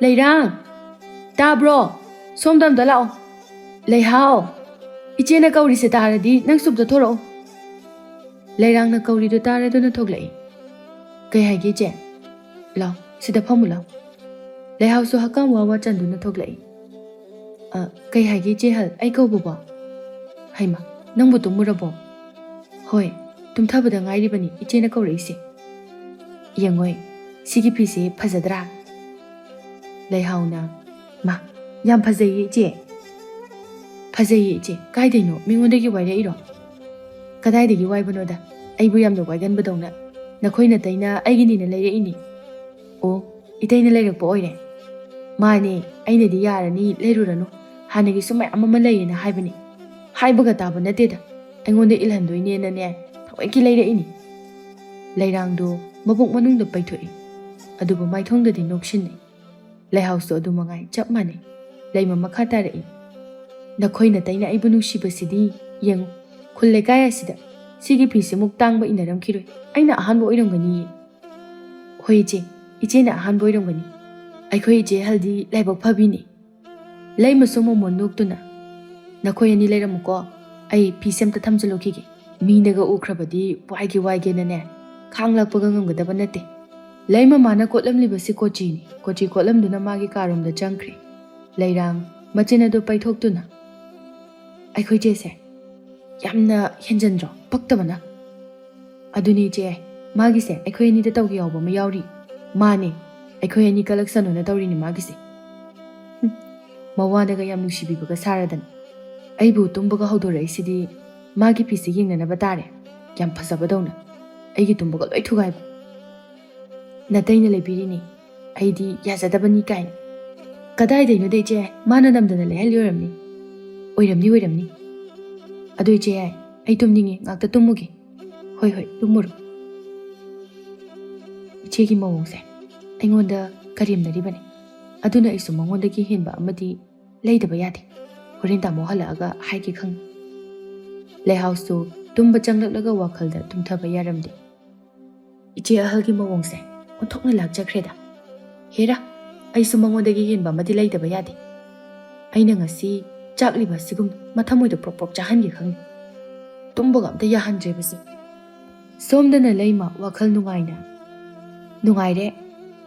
ꯂꯩꯔꯥꯡ! ꯇꯥꯕ꯭ꯔꯣ? ꯁꯣꯝꯗ ꯑꯝꯇ ꯂꯥꯛꯑꯣ꯫ ꯂꯩꯍꯥꯎ! ꯏꯆꯦꯅ ꯀꯧꯔꯤꯁꯦ ꯇꯥꯔꯗꯤ ꯅꯪꯁꯨ ꯑꯝꯇ ꯊꯣꯔꯛꯑꯣ꯫" ꯂꯩꯔꯥꯡꯅ ꯀꯧꯔꯤꯗꯨ ꯇꯥꯔꯗꯨꯅ ꯊꯣꯛꯂꯛꯏ꯫ "ꯀꯩ ꯍꯥꯏꯒꯦ ꯏꯆꯦ?" "ꯂꯥꯎ, ꯁꯤꯗ ꯐꯝꯃꯨ ꯂꯥꯎ꯫" ꯂꯩꯍꯥꯎꯁꯨ ꯍꯛꯀꯥꯝ ꯋꯥ ꯋꯥ ꯆꯟꯗꯨꯅ ꯊꯣꯛꯂꯛꯏ꯫ "ꯑ, ꯀꯩ ꯍꯥꯏꯒꯦ ꯏꯆꯦ ꯍꯜ, ꯑꯩ ꯀꯧꯕꯕꯣ?" "ꯍꯩꯃ, ꯅꯪꯕꯨ ꯇꯨꯝꯃꯨꯔꯕꯣ?" "ꯍꯣꯏ, ꯇꯨꯝꯊꯕꯗ ꯉꯥꯏꯔꯤꯕꯅꯤ ꯏꯆꯦꯅ ꯀꯧꯔꯛꯏꯁꯦ꯫ ꯌꯦꯡꯉꯣꯏ, ꯁꯤꯒꯤ ꯐꯤꯁꯦ ꯐꯖꯗ꯭ꯔꯥ?" ꯂꯩꯍꯥꯎꯅ, "ꯃꯥ, ꯌꯥꯝ ꯐꯖꯩꯌꯦ ꯏꯆꯦ꯫" "ꯐꯖꯩꯌꯦ ꯏꯆꯦ, ꯀꯥꯏꯗꯩꯅꯣ? ꯃꯤꯉꯣꯟꯗꯒꯤ ꯋꯥꯏꯔꯛꯏꯔꯣ?" "ꯀꯗꯥꯏꯗꯒꯤ ꯋꯥꯏꯕꯅꯣꯗ, ꯑꯩꯕꯨ ꯌꯥꯝꯅ ꯋꯥꯏꯒꯟꯕꯗꯧꯅ꯫ ꯅꯈꯣꯏ ꯅꯇꯩꯅ ꯑꯩꯒꯤꯅꯤꯅ ꯂꯩꯔꯛꯏꯅꯤ꯫" "ꯑꯣ, ꯏꯇꯩꯅ ꯂꯩꯔꯛꯄ ꯑꯣꯏꯔꯦ꯫" "ꯃꯥꯅꯦ, ꯑꯩꯅꯗꯤ ꯌꯥꯔꯅꯤ, ꯂꯩꯔꯨꯔꯅꯨ, ꯍꯥꯟꯅꯒꯤꯁꯨ ꯃꯌꯥꯝ ꯑꯃ ꯂꯩꯌꯦꯅ ꯍꯥꯏꯕꯅꯤ꯫ ꯍꯥꯏꯕꯒ ꯇꯥꯕ ꯅꯠꯇꯦꯗ, ꯑꯩꯉꯣꯟꯗ ꯏꯜꯍꯟꯗꯣꯏꯅꯦꯅꯅꯦ ꯊꯑꯣꯏꯀꯤ ꯂꯩꯔꯛꯏꯅꯤ꯫" ꯂꯩꯔꯥꯡꯗꯣ ꯃꯕꯨꯛ ꯃꯅꯨꯡꯗ ꯄꯩꯊꯣꯛꯏ, ꯑꯗꯨꯕꯨ ꯃꯥꯏꯊꯣꯡꯗꯗꯤ ꯅꯣꯛꯁꯤꯟꯅꯩ꯫ ꯂꯩꯍꯥꯎꯁꯨ ꯑꯗꯨ ꯃꯉꯥꯏ, ꯆꯞ ꯃꯥꯟꯅꯩ꯫ ꯂꯩꯃ ꯃꯈꯥ ꯇꯥꯔꯛꯏ, "ꯅꯈꯣꯏ ꯅꯇꯩꯅ ꯑꯩꯕꯨ ꯅꯨꯡꯁꯤꯕꯁꯤꯗꯤ ꯌꯦꯡꯉꯨ, ꯈꯨꯜ ꯂꯩꯀꯥꯏ ꯑꯁꯤꯗ ꯁꯤꯒꯤ ꯐꯤꯁꯤꯃꯨꯛ ꯇꯥꯡꯕ ꯏꯟꯅꯔꯝꯈꯤꯔꯣꯏ꯫ ꯑꯩꯅ ꯑꯍꯥꯟꯕ ꯑꯣꯏꯔꯝꯒꯅꯤꯌꯦ꯫" "ꯍꯣꯏ ꯏꯆꯦ, ꯏꯆꯦꯅ ꯑꯍꯥꯟꯕ ꯑꯣꯏꯔꯝꯒꯅꯤ꯫ ꯑꯩꯈꯣꯏ ꯏꯆꯦ ꯑꯍꯜꯗꯤ ꯂꯥꯏꯕꯛ ꯐꯕꯤꯅꯤ꯫" ꯂꯩꯃꯁꯨ ꯃꯃꯣꯟ ꯅꯣꯛꯇꯨꯅ, "ꯅꯈꯣꯏ ꯑꯅꯤ ꯂꯩꯔꯝꯃꯨꯀꯣ, ꯑꯩ ꯐꯤꯁꯦ ꯑꯝꯇ ꯊꯝꯖꯤꯜꯂꯨꯈꯤꯒꯦ꯫ ꯃꯤꯅꯒ ꯎꯈ꯭ꯔꯕꯗꯤ ꯋꯥꯏꯒꯦ ꯋꯥꯏꯒꯦꯅꯅꯦ, ꯈꯥꯡ ꯂꯥꯛꯄꯒ ꯉꯝꯒꯗꯕ ꯅꯠꯇꯦ꯫" ꯂꯩꯃ ꯃꯥꯅ ꯀꯣꯠꯂꯝꯂꯤꯕꯁꯤ ꯀꯣꯆꯤꯅꯤ꯫ ꯀꯣꯆꯤ ꯀꯣꯠꯂꯝꯗꯨꯅ ꯃꯥꯒꯤ ꯀꯥꯔꯣꯝꯗ ꯆꯪꯈ꯭ꯔꯦ꯫ ꯂꯩꯔꯥꯡ ꯃꯆꯤꯟ ꯑꯗꯨ ꯄꯩꯊꯣꯛꯇꯨꯅ, "ꯑꯩꯈꯣꯏ ꯆꯦꯁꯦ ꯌꯥꯝꯅ ꯍꯦꯟꯖꯟꯗ꯭ꯔꯣ? ꯄꯛꯇꯕꯅ꯫" "ꯑꯗꯨꯅꯤ ꯏꯆꯦ, ꯃꯥꯒꯤꯁꯦ ꯑꯩꯈꯣꯏ ꯑꯅꯤꯗ ꯇꯧꯒꯦ ꯌꯥꯎꯕ ꯑꯃ ꯌꯥꯎꯔꯤ꯫ ꯃꯥꯅꯦ, ꯑꯩꯈꯣꯏ ꯑꯅꯤ ꯀꯂꯛꯁꯅꯣꯅ ꯇꯧꯔꯤꯅꯤ ꯃꯥꯒꯤꯁꯦ꯫" ꯍꯨꯝ, ꯃꯋꯥꯗꯒ ꯌꯥꯝ ꯅꯨꯡꯁꯤꯕꯤꯕꯒ ꯁꯥꯔꯗꯅ꯫ "ꯑꯩꯕꯨ ꯇꯨꯝꯕꯒ ꯍꯧꯗꯣꯔꯛꯏꯁꯤꯗꯤ ꯃꯥꯒꯤ ꯐꯤꯁꯦ ꯌꯦꯡꯅꯅꯕ ꯇꯥꯔꯦ꯫ ꯌꯥꯝ ꯐꯖꯕꯗꯧꯅ꯫ ꯑꯩꯒꯤ ꯇꯨꯝꯕꯒ ꯂꯣꯏ ꯊꯨꯒꯥꯏꯕ꯫ ꯅꯇꯩꯅ ꯂꯩꯕꯤꯔꯤꯅꯤ, ꯑꯩꯗꯤ ꯌꯥꯖꯗꯕꯅꯤ" ꯀꯥꯏꯅ꯫ "ꯀꯗꯥꯏꯗꯩꯅꯣꯗ ꯏꯆꯦ, ꯃꯥꯅ ꯅꯝꯗꯅ ꯂꯩꯍꯜꯂꯤ ꯑꯣꯏꯔꯝꯅꯤ꯫" "ꯑꯣꯏꯔꯝꯅꯤ, ꯑꯣꯏꯔꯝꯅꯤ꯫ ꯑꯗꯣ ꯏꯆꯦ, ꯑꯩ ꯇꯨꯝꯅꯤꯡꯉꯦ, ꯉꯥꯛꯇ ꯇꯨꯝꯃꯨꯒꯦ꯫" "ꯍꯣꯏ, ꯍꯣꯏ, ꯇꯨꯝꯃꯨꯔꯣ꯫" ꯏꯆꯦꯒꯤ ꯃꯑꯣꯡꯁꯦ ꯑꯩꯉꯣꯟꯗ ꯀꯔꯦꯝꯅꯔꯤꯕꯅꯤ꯫ ꯑꯗꯨꯅ ꯑꯩꯁꯨ ꯃꯉꯣꯟꯗꯒꯤ ꯍꯦꯟꯕ ꯑꯃꯗꯤ ꯂꯩꯗꯕ ꯌꯥꯗꯦ꯫ ꯍꯣꯔꯦꯟ ꯇꯥꯃꯣ ꯍꯜꯂꯛꯑꯒ ꯍꯥꯏꯒꯦ ꯈꯪꯅꯤ꯫ ꯂꯩꯍꯥꯎꯁꯨ ꯇꯨꯝꯕ ꯆꯪꯂꯛꯂꯒ ꯋꯥꯈꯜꯗ ꯇꯨꯝꯊꯕ ꯌꯥꯔꯝꯗꯦ꯫ ꯏꯆꯦ ꯑꯍꯜꯒꯤ ꯃꯑꯣꯡꯁꯦ ꯑꯣꯟꯊꯣꯛꯅ ꯂꯥꯛꯆꯈ꯭ꯔꯦꯗ꯫ ꯍꯦꯔꯥ, ꯑꯩꯁꯨ ꯃꯉꯣꯟꯗꯒꯤ ꯍꯦꯟꯕ ꯑꯃꯗꯤ ꯂꯩꯗꯕ ꯌꯥꯗꯦ꯫ ꯑꯩꯅ ꯉꯁꯤ ꯆꯥꯛꯂꯤꯕ ꯑꯁꯤꯒꯨꯝ ꯃꯊꯃꯣꯏꯗ ꯄ꯭ꯔꯣꯛ ꯄ꯭ꯔꯣꯛ ꯆꯥꯍꯟꯒꯦ ꯈꯪꯗꯦ꯫ ꯇꯨꯝꯕꯒ ꯑꯝꯇ ꯌꯥꯍꯟꯗ꯭ꯔꯦꯕꯁꯦ꯫ ꯁꯣꯝꯗꯅ ꯂꯩꯃ ꯋꯥꯈꯜ ꯅꯨꯡꯉꯥꯏꯅ, "ꯅꯨꯡꯉꯥꯏꯔꯦ,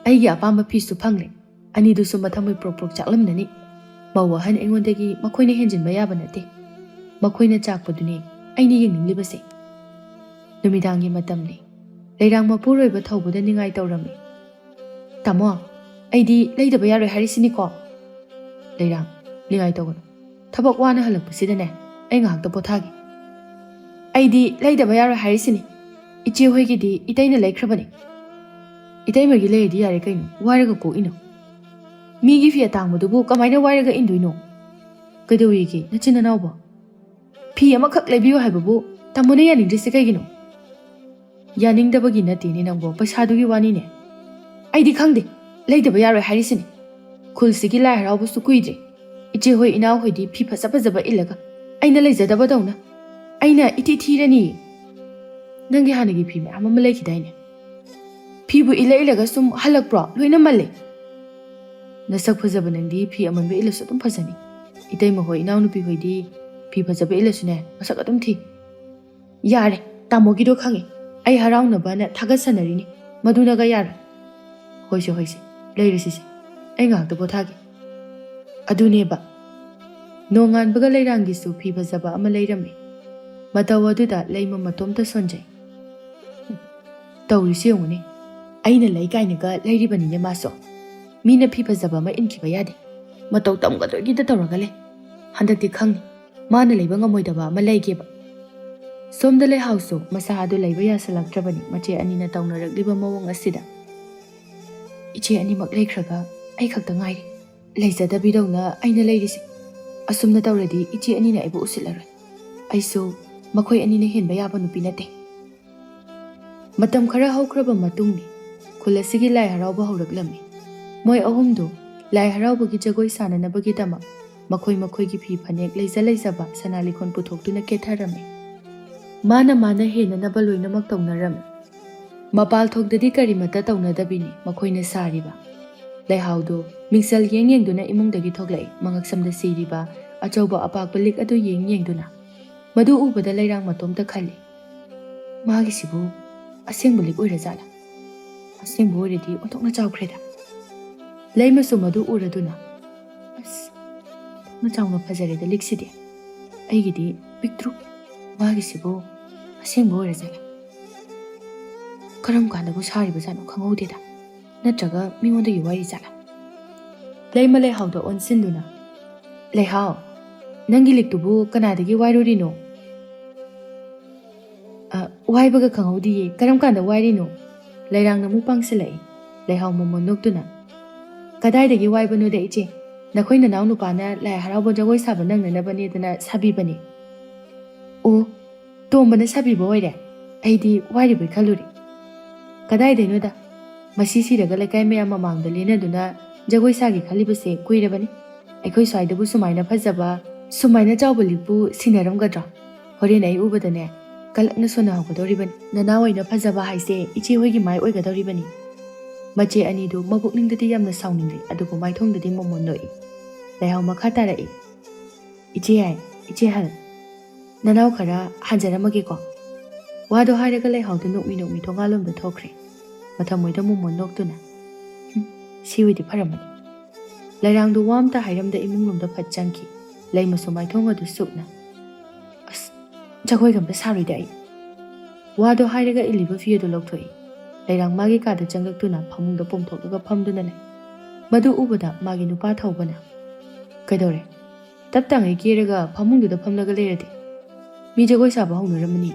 ꯑꯩꯒꯤ ꯑꯄꯥꯝꯕ ꯐꯤꯁꯨ ꯐꯪꯂꯦ꯫" ꯑꯅꯤꯗꯨꯁꯨ ꯃꯊꯃꯣꯏ ꯄ꯭ꯔꯣꯛ ꯄ꯭ꯔꯣꯛ ꯆꯥꯛꯂꯝꯅꯅꯤ꯫ ꯃꯧ ꯑꯍꯟ ꯑꯩꯉꯣꯟꯗꯒꯤ ꯃꯈꯣꯏꯅ ꯍꯦꯟꯖꯤꯟꯕ ꯌꯥꯕ ꯅꯠꯇꯦ꯫ ꯃꯈꯣꯏꯅ ꯆꯥꯛꯄꯗꯨꯅꯦ ꯑꯩꯅ ꯌꯦꯡꯅꯤꯡꯂꯤꯕꯁꯦ꯫ ꯅꯨꯃꯤꯗꯥꯡꯒꯤ ꯃꯇꯝꯅꯤ꯫ ꯂꯩꯔꯥꯡ ꯃꯄꯨꯔꯣꯏꯕ ꯊꯧꯕꯗ ꯅꯤꯡꯉꯥꯏ ꯇꯧꯔꯝꯃꯤ꯫ "ꯇꯥꯃꯣ, ꯑꯩꯗꯤ ꯂꯩꯗꯕ ꯌꯥꯔꯣꯏ ꯍꯥꯏꯔꯤꯁꯤꯅꯤꯀꯣ꯫" "ꯂꯩꯔꯥꯡ, ꯅꯤꯡꯉꯥꯏ ꯇꯧꯒꯅꯨ꯫ ꯊꯕꯛ ꯋꯥꯅ ꯍꯜꯂꯛꯄꯁꯤꯗꯅꯦ, ꯑꯩ ꯉꯥꯏꯍꯥꯛꯇ ꯄꯣꯊꯥꯒꯦ꯫" "ꯑꯩꯗꯤ ꯂꯩꯗꯕ ꯌꯥꯔꯣꯏ ꯍꯥꯏꯔꯤꯁꯤꯅꯤ꯫ ꯏꯆꯦ ꯍꯣꯏꯒꯤꯗꯤ ꯏꯇꯩꯅ ꯂꯩꯈ꯭ꯔꯕꯅꯤ꯫" "ꯏꯇꯩꯃꯒꯤ ꯂꯩꯔꯗꯤ ꯌꯥꯔꯦ ꯀꯩꯅꯣ, ꯋꯥꯏꯔꯒ ꯀꯣꯛ ꯏꯅꯣ꯫ ꯃꯤꯒꯤ ꯐꯤ ꯑꯇꯥꯡꯕꯗꯨꯕꯨ ꯀꯃꯥꯏꯅ ꯋꯥꯏꯔꯒ ꯏꯟꯗꯣꯏꯅꯣ? ꯀꯩꯗꯧꯋꯦꯒꯦ ꯅꯆꯤꯟ ꯅꯅꯥꯎꯕꯣ? ꯐꯤ ꯑꯃꯈꯛ ꯂꯩꯕꯤꯌꯨ ꯍꯥꯏꯕꯕꯨ ꯇꯥꯃꯣꯅ ꯌꯥꯅꯤꯡꯗ꯭ꯔꯤꯁꯦ ꯀꯩꯒꯤꯅꯣ?" "ꯌꯥꯅꯤꯡꯗꯕꯒꯤ ꯅꯠꯇꯦꯅꯦ ꯅꯪꯕꯣ, ꯄꯩꯁꯥꯗꯨꯒꯤ ꯋꯥꯅꯤꯅꯦ꯫" "ꯑꯩꯗꯤ ꯈꯪꯗꯦ, ꯂꯩꯗꯕ ꯌꯥꯔꯣꯏ ꯍꯥꯏꯔꯤꯁꯤꯅꯤ꯫" ꯈꯨꯜꯁꯤꯒꯤ ꯂꯥꯏ ꯍꯔꯥꯎꯕꯁꯨ ꯀꯨꯏꯗ꯭ꯔꯦ꯫ ꯏꯆꯦ ꯍꯣꯏ ꯏꯅꯥꯎ ꯍꯣꯏꯗꯤ ꯐꯤ ꯐꯖ ꯐꯖꯕ ꯏꯜꯂꯒ ꯑꯩꯅ ꯂꯩꯖꯗꯕꯗꯧꯅ꯫ ꯑꯩꯅ ꯏꯊꯤ ꯊꯤꯔꯅꯤ꯫ ꯅꯪꯒꯤ ꯍꯥꯟꯅꯒꯤ ꯐꯤ ꯃꯌꯥꯝ ꯑꯃ ꯂꯩꯈꯤꯗꯥꯏꯅꯦ? ꯐꯤꯕꯨ ꯏꯜꯂ ꯏꯜꯂꯒ ꯁꯨꯝ ꯍꯜꯂꯛꯄ꯭ꯔꯣ? ꯂꯣꯏꯅ ꯃꯜꯂꯦ꯫ ꯅꯁꯛ ꯐꯖꯕ ꯅꯪꯗꯤ ꯐꯤ ꯑꯃꯟꯕ ꯏꯜꯂꯁꯨ ꯑꯗꯨꯝ ꯐꯖꯅꯤ꯫ ꯏꯇꯩꯃ ꯍꯣꯏ ꯏꯅꯥꯎꯅꯨꯄꯤ ꯍꯣꯏꯗꯤ ꯐꯤ ꯐꯖꯕ ꯏꯜꯂꯁꯨꯅꯦ ꯃꯁꯛ ꯑꯗꯨꯝ ꯊꯤ꯫ ꯌꯥꯔꯦ, ꯇꯥꯃꯣꯒꯤꯗꯣ ꯈꯪꯉꯦ꯫ ꯑꯩ ꯍꯔꯥꯎꯅꯕꯅ ꯊꯥꯒꯠꯁꯟꯅꯔꯤꯅꯤ꯫ ꯃꯗꯨꯅꯒ ꯌꯥꯔꯣꯏ꯫ ꯍꯣꯏꯁꯦ ꯍꯣꯏꯁꯦ, ꯂꯩꯔꯁꯤꯁꯦ꯫ ꯑꯩ ꯉꯥꯏꯍꯥꯛꯇ ꯄꯣꯊꯥꯒꯦ꯫ ꯑꯗꯨꯅꯦꯕ꯫ ꯅꯣꯡꯉꯥꯟꯕꯒ ꯂꯩꯔꯥꯡꯒꯤꯁꯨ ꯐꯤ ꯐꯖꯕ ꯑꯃ ꯂꯩꯔꯝꯃꯤ꯫ ꯃꯇꯧ ꯑꯗꯨꯗ ꯂꯩꯃ ꯃꯇꯣꯝꯇ ꯁꯣꯟꯖꯩ꯫ ꯇꯧꯔꯤꯁꯤ ꯌꯦꯡꯉꯨꯅꯦ꯫ ꯑꯩꯅ ꯂꯩ ꯀꯥꯏꯅꯒ ꯂꯩꯔꯤꯕꯅꯤꯅꯦ ꯃꯥꯁꯨ꯫ ꯃꯤꯅ ꯐꯤ ꯐꯖꯕ ꯑꯃ ꯏꯟꯈꯤꯕ ꯌꯥꯗꯦ꯫ ꯃꯇꯧ ꯇꯝꯒꯗꯣꯏꯒꯤꯗ ꯇꯧꯔꯒ ꯂꯩ꯫ ꯍꯟꯗꯛꯇꯤ ꯈꯪꯉꯤ꯫ ꯃꯥꯅ ꯂꯩꯕ ꯉꯝꯃꯣꯏꯗꯕ ꯑꯃ ꯂꯩꯒꯦꯕ꯫ ꯁꯣꯝꯗ ꯂꯩꯍꯥꯎꯁꯨ ꯃꯁꯥ ꯑꯗꯨ ꯂꯩꯕ ꯌꯥꯁꯜꯂꯛꯇ꯭ꯔꯕꯅꯤ ꯃꯆꯦ ꯑꯅꯤꯅ ꯇꯧꯅꯔꯛꯂꯤꯕ ꯃꯑꯣꯡ ꯑꯁꯤꯗ꯫ ꯏꯆꯦ ꯑꯅꯤꯃꯛ ꯂꯩꯈ꯭ꯔꯒ ꯑꯩ ꯈꯛꯇ ꯉꯥꯏꯔꯦ꯫ ꯂꯩꯖꯗꯕꯤꯗꯧꯅ ꯑꯩꯅ ꯂꯩꯔꯤꯁꯦ꯫ ꯑꯁꯨꯝꯅ ꯇꯧꯔꯗꯤ ꯏꯆꯦ ꯑꯅꯤꯅ ꯑꯩꯕꯨ ꯎꯁꯤꯠꯂꯔꯣꯏ꯫ ꯑꯩꯁꯨ ꯃꯈꯣꯏ ꯑꯅꯤꯅ ꯍꯦꯟꯕ ꯌꯥꯕ ꯅꯨꯄꯤ ꯅꯠꯇꯦ꯫ ꯃꯇꯝ ꯈꯔ ꯍꯧꯈ꯭ꯔꯕ ꯃꯇꯨꯡꯗꯤ ꯈꯨꯜ ꯑꯁꯤꯒꯤ ꯂꯥꯏ ꯍꯔꯥꯎꯕ ꯍꯧꯔꯛꯂꯝꯃꯤ꯫ ꯃꯣꯏ ꯑꯍꯨꯝꯗꯨ ꯂꯥꯏ ꯍꯔꯥꯎꯕꯒꯤ ꯖꯒꯣꯏ ꯁꯥꯅꯅꯕꯒꯤꯗꯃꯛ ꯃꯈꯣꯏ ꯃꯈꯣꯏꯒꯤ ꯐꯤ ꯐꯅꯦꯛ ꯂꯩꯖ ꯂꯩꯖꯕ ꯁꯅꯥ ꯂꯤꯛꯈꯣꯟ ꯄꯨꯊꯣꯛꯇꯨꯅ ꯀꯦꯊꯔꯝꯃꯤ꯫ ꯃꯥꯅ ꯃꯥꯅ ꯍꯦꯟꯅꯅꯕ ꯂꯣꯏꯅꯃꯛ ꯇꯧꯅꯔꯝꯃꯤ꯫ ꯃꯄꯥꯜ ꯊꯣꯡꯗꯗꯤ ꯀꯔꯤꯃꯠꯇ ꯇꯧꯅꯗꯕꯤꯅꯤ ꯃꯈꯣꯏꯅ ꯁꯥꯔꯤꯕ꯫ ꯂꯩꯍꯥꯎꯗꯨ ꯃꯤꯡꯁꯦꯜ ꯌꯦꯡ ꯌꯦꯡꯗꯨꯅ ꯏꯃꯨꯡꯗꯒꯤ ꯊꯣꯛꯂꯛꯏ, ꯃꯉꯛꯁꯝꯗ ꯁꯤꯔꯤꯕ ꯑꯆꯧꯕ ꯑꯄꯥꯛꯄ ꯂꯤꯛ ꯑꯗꯨ ꯌꯦꯡ ꯌꯦꯡꯗꯨꯅ꯫ ꯃꯗꯨ ꯎꯕꯗ ꯂꯩꯔꯥꯡ ꯃꯇꯣꯝꯇ ꯈꯜꯂꯤ, "ꯃꯥꯒꯤꯁꯤꯕꯨ ꯑꯁꯦꯡꯕ ꯂꯤꯛ ꯑꯣꯏꯔꯖꯥꯠꯂꯥ? ꯑꯁꯦꯡꯕ ꯑꯣꯏꯔꯗꯤ ꯑꯣꯟꯊꯣꯛꯅ ꯆꯥꯎꯈ꯭ꯔꯦꯗ"꯫ ꯂꯩꯃꯁꯨ ꯃꯗꯨ ꯎꯔꯗꯨꯅ, "ꯑꯁ, ꯑꯣꯟꯊꯣꯛꯅ ꯆꯥꯎꯅ ꯐꯖꯔꯦꯗ ꯂꯤꯛꯁꯤꯗꯤ꯫ ꯑꯩꯒꯤꯗꯤ ꯄꯤꯛꯇ꯭ꯔꯨ꯫ ꯃꯥꯒꯤꯁꯤꯕꯨ ꯑꯁꯦꯡꯕ ꯑꯣꯏꯔꯖꯥꯠꯂꯥ? ꯀꯔꯝ ꯀꯥꯟꯗꯕꯨ ꯁꯥꯔꯤꯕꯖꯥꯠꯅꯣ ꯈꯪꯍꯧꯗꯦꯗ꯫ ꯅꯠꯇ꯭ꯔꯒ ꯃꯤꯉꯣꯟꯗꯒꯤ ꯋꯥꯏꯔꯤ ꯖꯥꯠꯂꯥ?" ꯂꯩꯃ ꯂꯩꯍꯥꯎꯗ ꯑꯣꯟꯁꯤꯟꯗꯨꯅ, "ꯂꯩꯍꯥꯎ, ꯅꯪꯒꯤ ꯂꯤꯛꯇꯨꯕꯨ ꯀꯅꯥꯗꯒꯤ ꯋꯥꯏꯔꯨꯔꯤꯅꯣ?" "ꯑ, ꯋꯥꯏꯕꯒ ꯈꯪꯍꯧꯗꯤꯌꯦ꯫ ꯀꯔꯝ ꯀꯥꯟꯗ ꯋꯥꯏꯔꯤꯅꯣ?" ꯂꯩꯔꯥꯡꯅ ꯑꯃꯨꯛ ꯄꯥꯡꯁꯤꯜꯂꯛꯏ꯫ ꯂꯩꯍꯥꯎ ꯃꯃꯣꯟ ꯅꯣꯛꯇꯨꯅ, "ꯀꯗꯥꯏꯗꯒꯤ ꯋꯥꯏꯕꯅꯣꯗ ꯏꯆꯦ? ꯅꯈꯣꯏ ꯅꯅꯥꯎ ꯅꯨꯄꯥꯅ ꯂꯥꯏ ꯍꯔꯥꯎꯕ ꯖꯒꯣꯏ ꯁꯥꯕ ꯅꯪꯅꯅꯕꯅꯦꯗꯅ ꯁꯥꯕꯤꯕꯅꯤ"꯫ "ꯑꯣ, ꯇꯣꯝꯕꯅ ꯁꯥꯕꯤꯕ ꯑꯣꯏꯔꯦ꯫ ꯑꯩꯗꯤ ꯋꯥꯏꯔꯤꯕꯣꯏ ꯈꯜꯂꯨꯔꯦ"꯫ "ꯀꯗꯥꯏꯗꯩꯅꯣꯗ? ꯃꯁꯤ ꯁꯤꯔꯒ ꯂꯩꯀꯥꯏ ꯃꯌꯥꯝ ꯃꯃꯥꯡꯗ ꯂꯦꯟꯅꯗꯨꯅ ꯖꯒꯣꯏ ꯁꯥꯒꯦ ꯈꯜꯂꯤꯕꯁꯦ ꯀꯨꯏꯔꯕꯅꯤ꯫ ꯑꯩꯈꯣꯏ ꯁ꯭ꯋꯥꯏꯗꯕꯨ ꯁꯨꯃꯥꯏꯅ ꯐꯖꯕ, ꯁꯨꯃꯥꯏꯅ ꯆꯥꯎꯕ ꯂꯤꯛꯄꯨ ꯁꯤꯟꯅꯔꯝꯒꯗ꯭ꯔꯣ? ꯍꯣꯔꯦꯟ ꯑꯩ ꯎꯕꯗꯅꯦ, ꯀꯂꯛꯅ ꯁꯣꯟꯅꯍꯧꯒꯗꯧꯔꯤꯕꯅꯤ꯫ ꯅꯅꯥꯎ ꯑꯣꯏꯅ ꯐꯖꯕ ꯍꯥꯏꯁꯦ ꯏꯆꯦ ꯍꯣꯏꯒꯤ ꯃꯥꯏ ꯑꯣꯏꯒꯗꯧꯔꯤꯕꯅꯤ꯫ ꯃꯆꯦ ꯑꯅꯤꯗꯨ ꯃꯄꯨꯛꯅꯤꯡꯗꯗꯤ ꯌꯥꯝꯅ ꯁꯥꯎꯅꯤꯡꯂꯤ, ꯑꯗꯨꯕꯨ ꯃꯥꯏꯊꯣꯡꯗꯗꯤ ꯃꯣꯃꯣꯟ ꯅꯣꯛꯏ꯫ ꯂꯩꯍꯥꯎ ꯃꯈꯥ ꯇꯥꯔꯛꯏ꯫ "ꯏꯆꯦ ꯍꯥꯏ, ꯏꯆꯦ ꯍꯜ꯫ ꯅꯅꯥꯎ ꯈꯔ ꯍꯟꯖꯔꯝꯃꯒꯦꯀꯣ꯫" ꯋꯥꯗꯣ ꯍꯥꯏꯔꯒ ꯂꯩꯍꯥꯎꯗ ꯅꯣꯛꯃꯤ ꯅꯣꯛꯃꯤ ꯊꯣꯡꯒꯥꯜꯂꯣꯝꯗ ꯊꯣꯛꯈ꯭ꯔꯦ꯫ ꯃꯊꯃꯣꯏꯗ ꯃꯣꯃꯣꯟ ꯅꯣꯛꯇꯨꯅ, "ꯍꯨꯝ, ꯁꯤ ꯑꯣꯏꯗꯤ ꯐꯔꯝꯃꯅꯤ꯫" ꯂꯩꯔꯥꯡꯗꯣ ꯋꯥ ꯑꯝꯇ ꯍꯥꯏꯔꯝꯗ ꯏꯃꯨꯡꯂꯣꯝꯗ ꯐꯠ ꯆꯪꯈꯤ꯫ ꯂꯩꯃꯁꯨ ꯃꯥꯏꯊꯣꯡ ꯑꯗꯨ ꯁꯨꯛꯅ, "ꯑꯁ, ꯖꯒꯣꯏꯒ ꯑꯝꯇ ꯁꯥꯔꯣꯏꯗ ꯑꯩ꯫" ꯋꯥꯗꯣ ꯍꯥꯏꯔꯒ ꯏꯜꯂꯤꯕ ꯐꯤ ꯑꯗꯨ ꯂꯧꯊꯣꯛꯏ꯫ ꯂꯩꯔꯥꯡ ꯃꯥꯒꯤ ꯀꯥꯗ ꯆꯪꯂꯛꯇꯨꯅ ꯐꯃꯨꯡꯗ ꯄꯣꯝꯊꯣꯛꯂꯒ ꯐꯝꯗꯨꯅ ꯂꯩ꯫ ꯃꯗꯨ ꯎꯕꯗ ꯃꯥꯒꯤ ꯅꯨꯄꯥ ꯊꯧꯕꯅ, "ꯀꯩꯗꯧꯔꯦ? ꯇꯞ ꯇꯥꯡꯉꯩ ꯀꯦꯔꯒ ꯐꯃꯨꯡꯗꯨꯗ ꯐꯝꯂꯒ ꯂꯩꯔꯗꯤ? ꯃꯤ ꯖꯒꯣꯏ ꯁꯥꯕ ꯍꯧꯅꯔꯝꯃꯅꯤ꯫"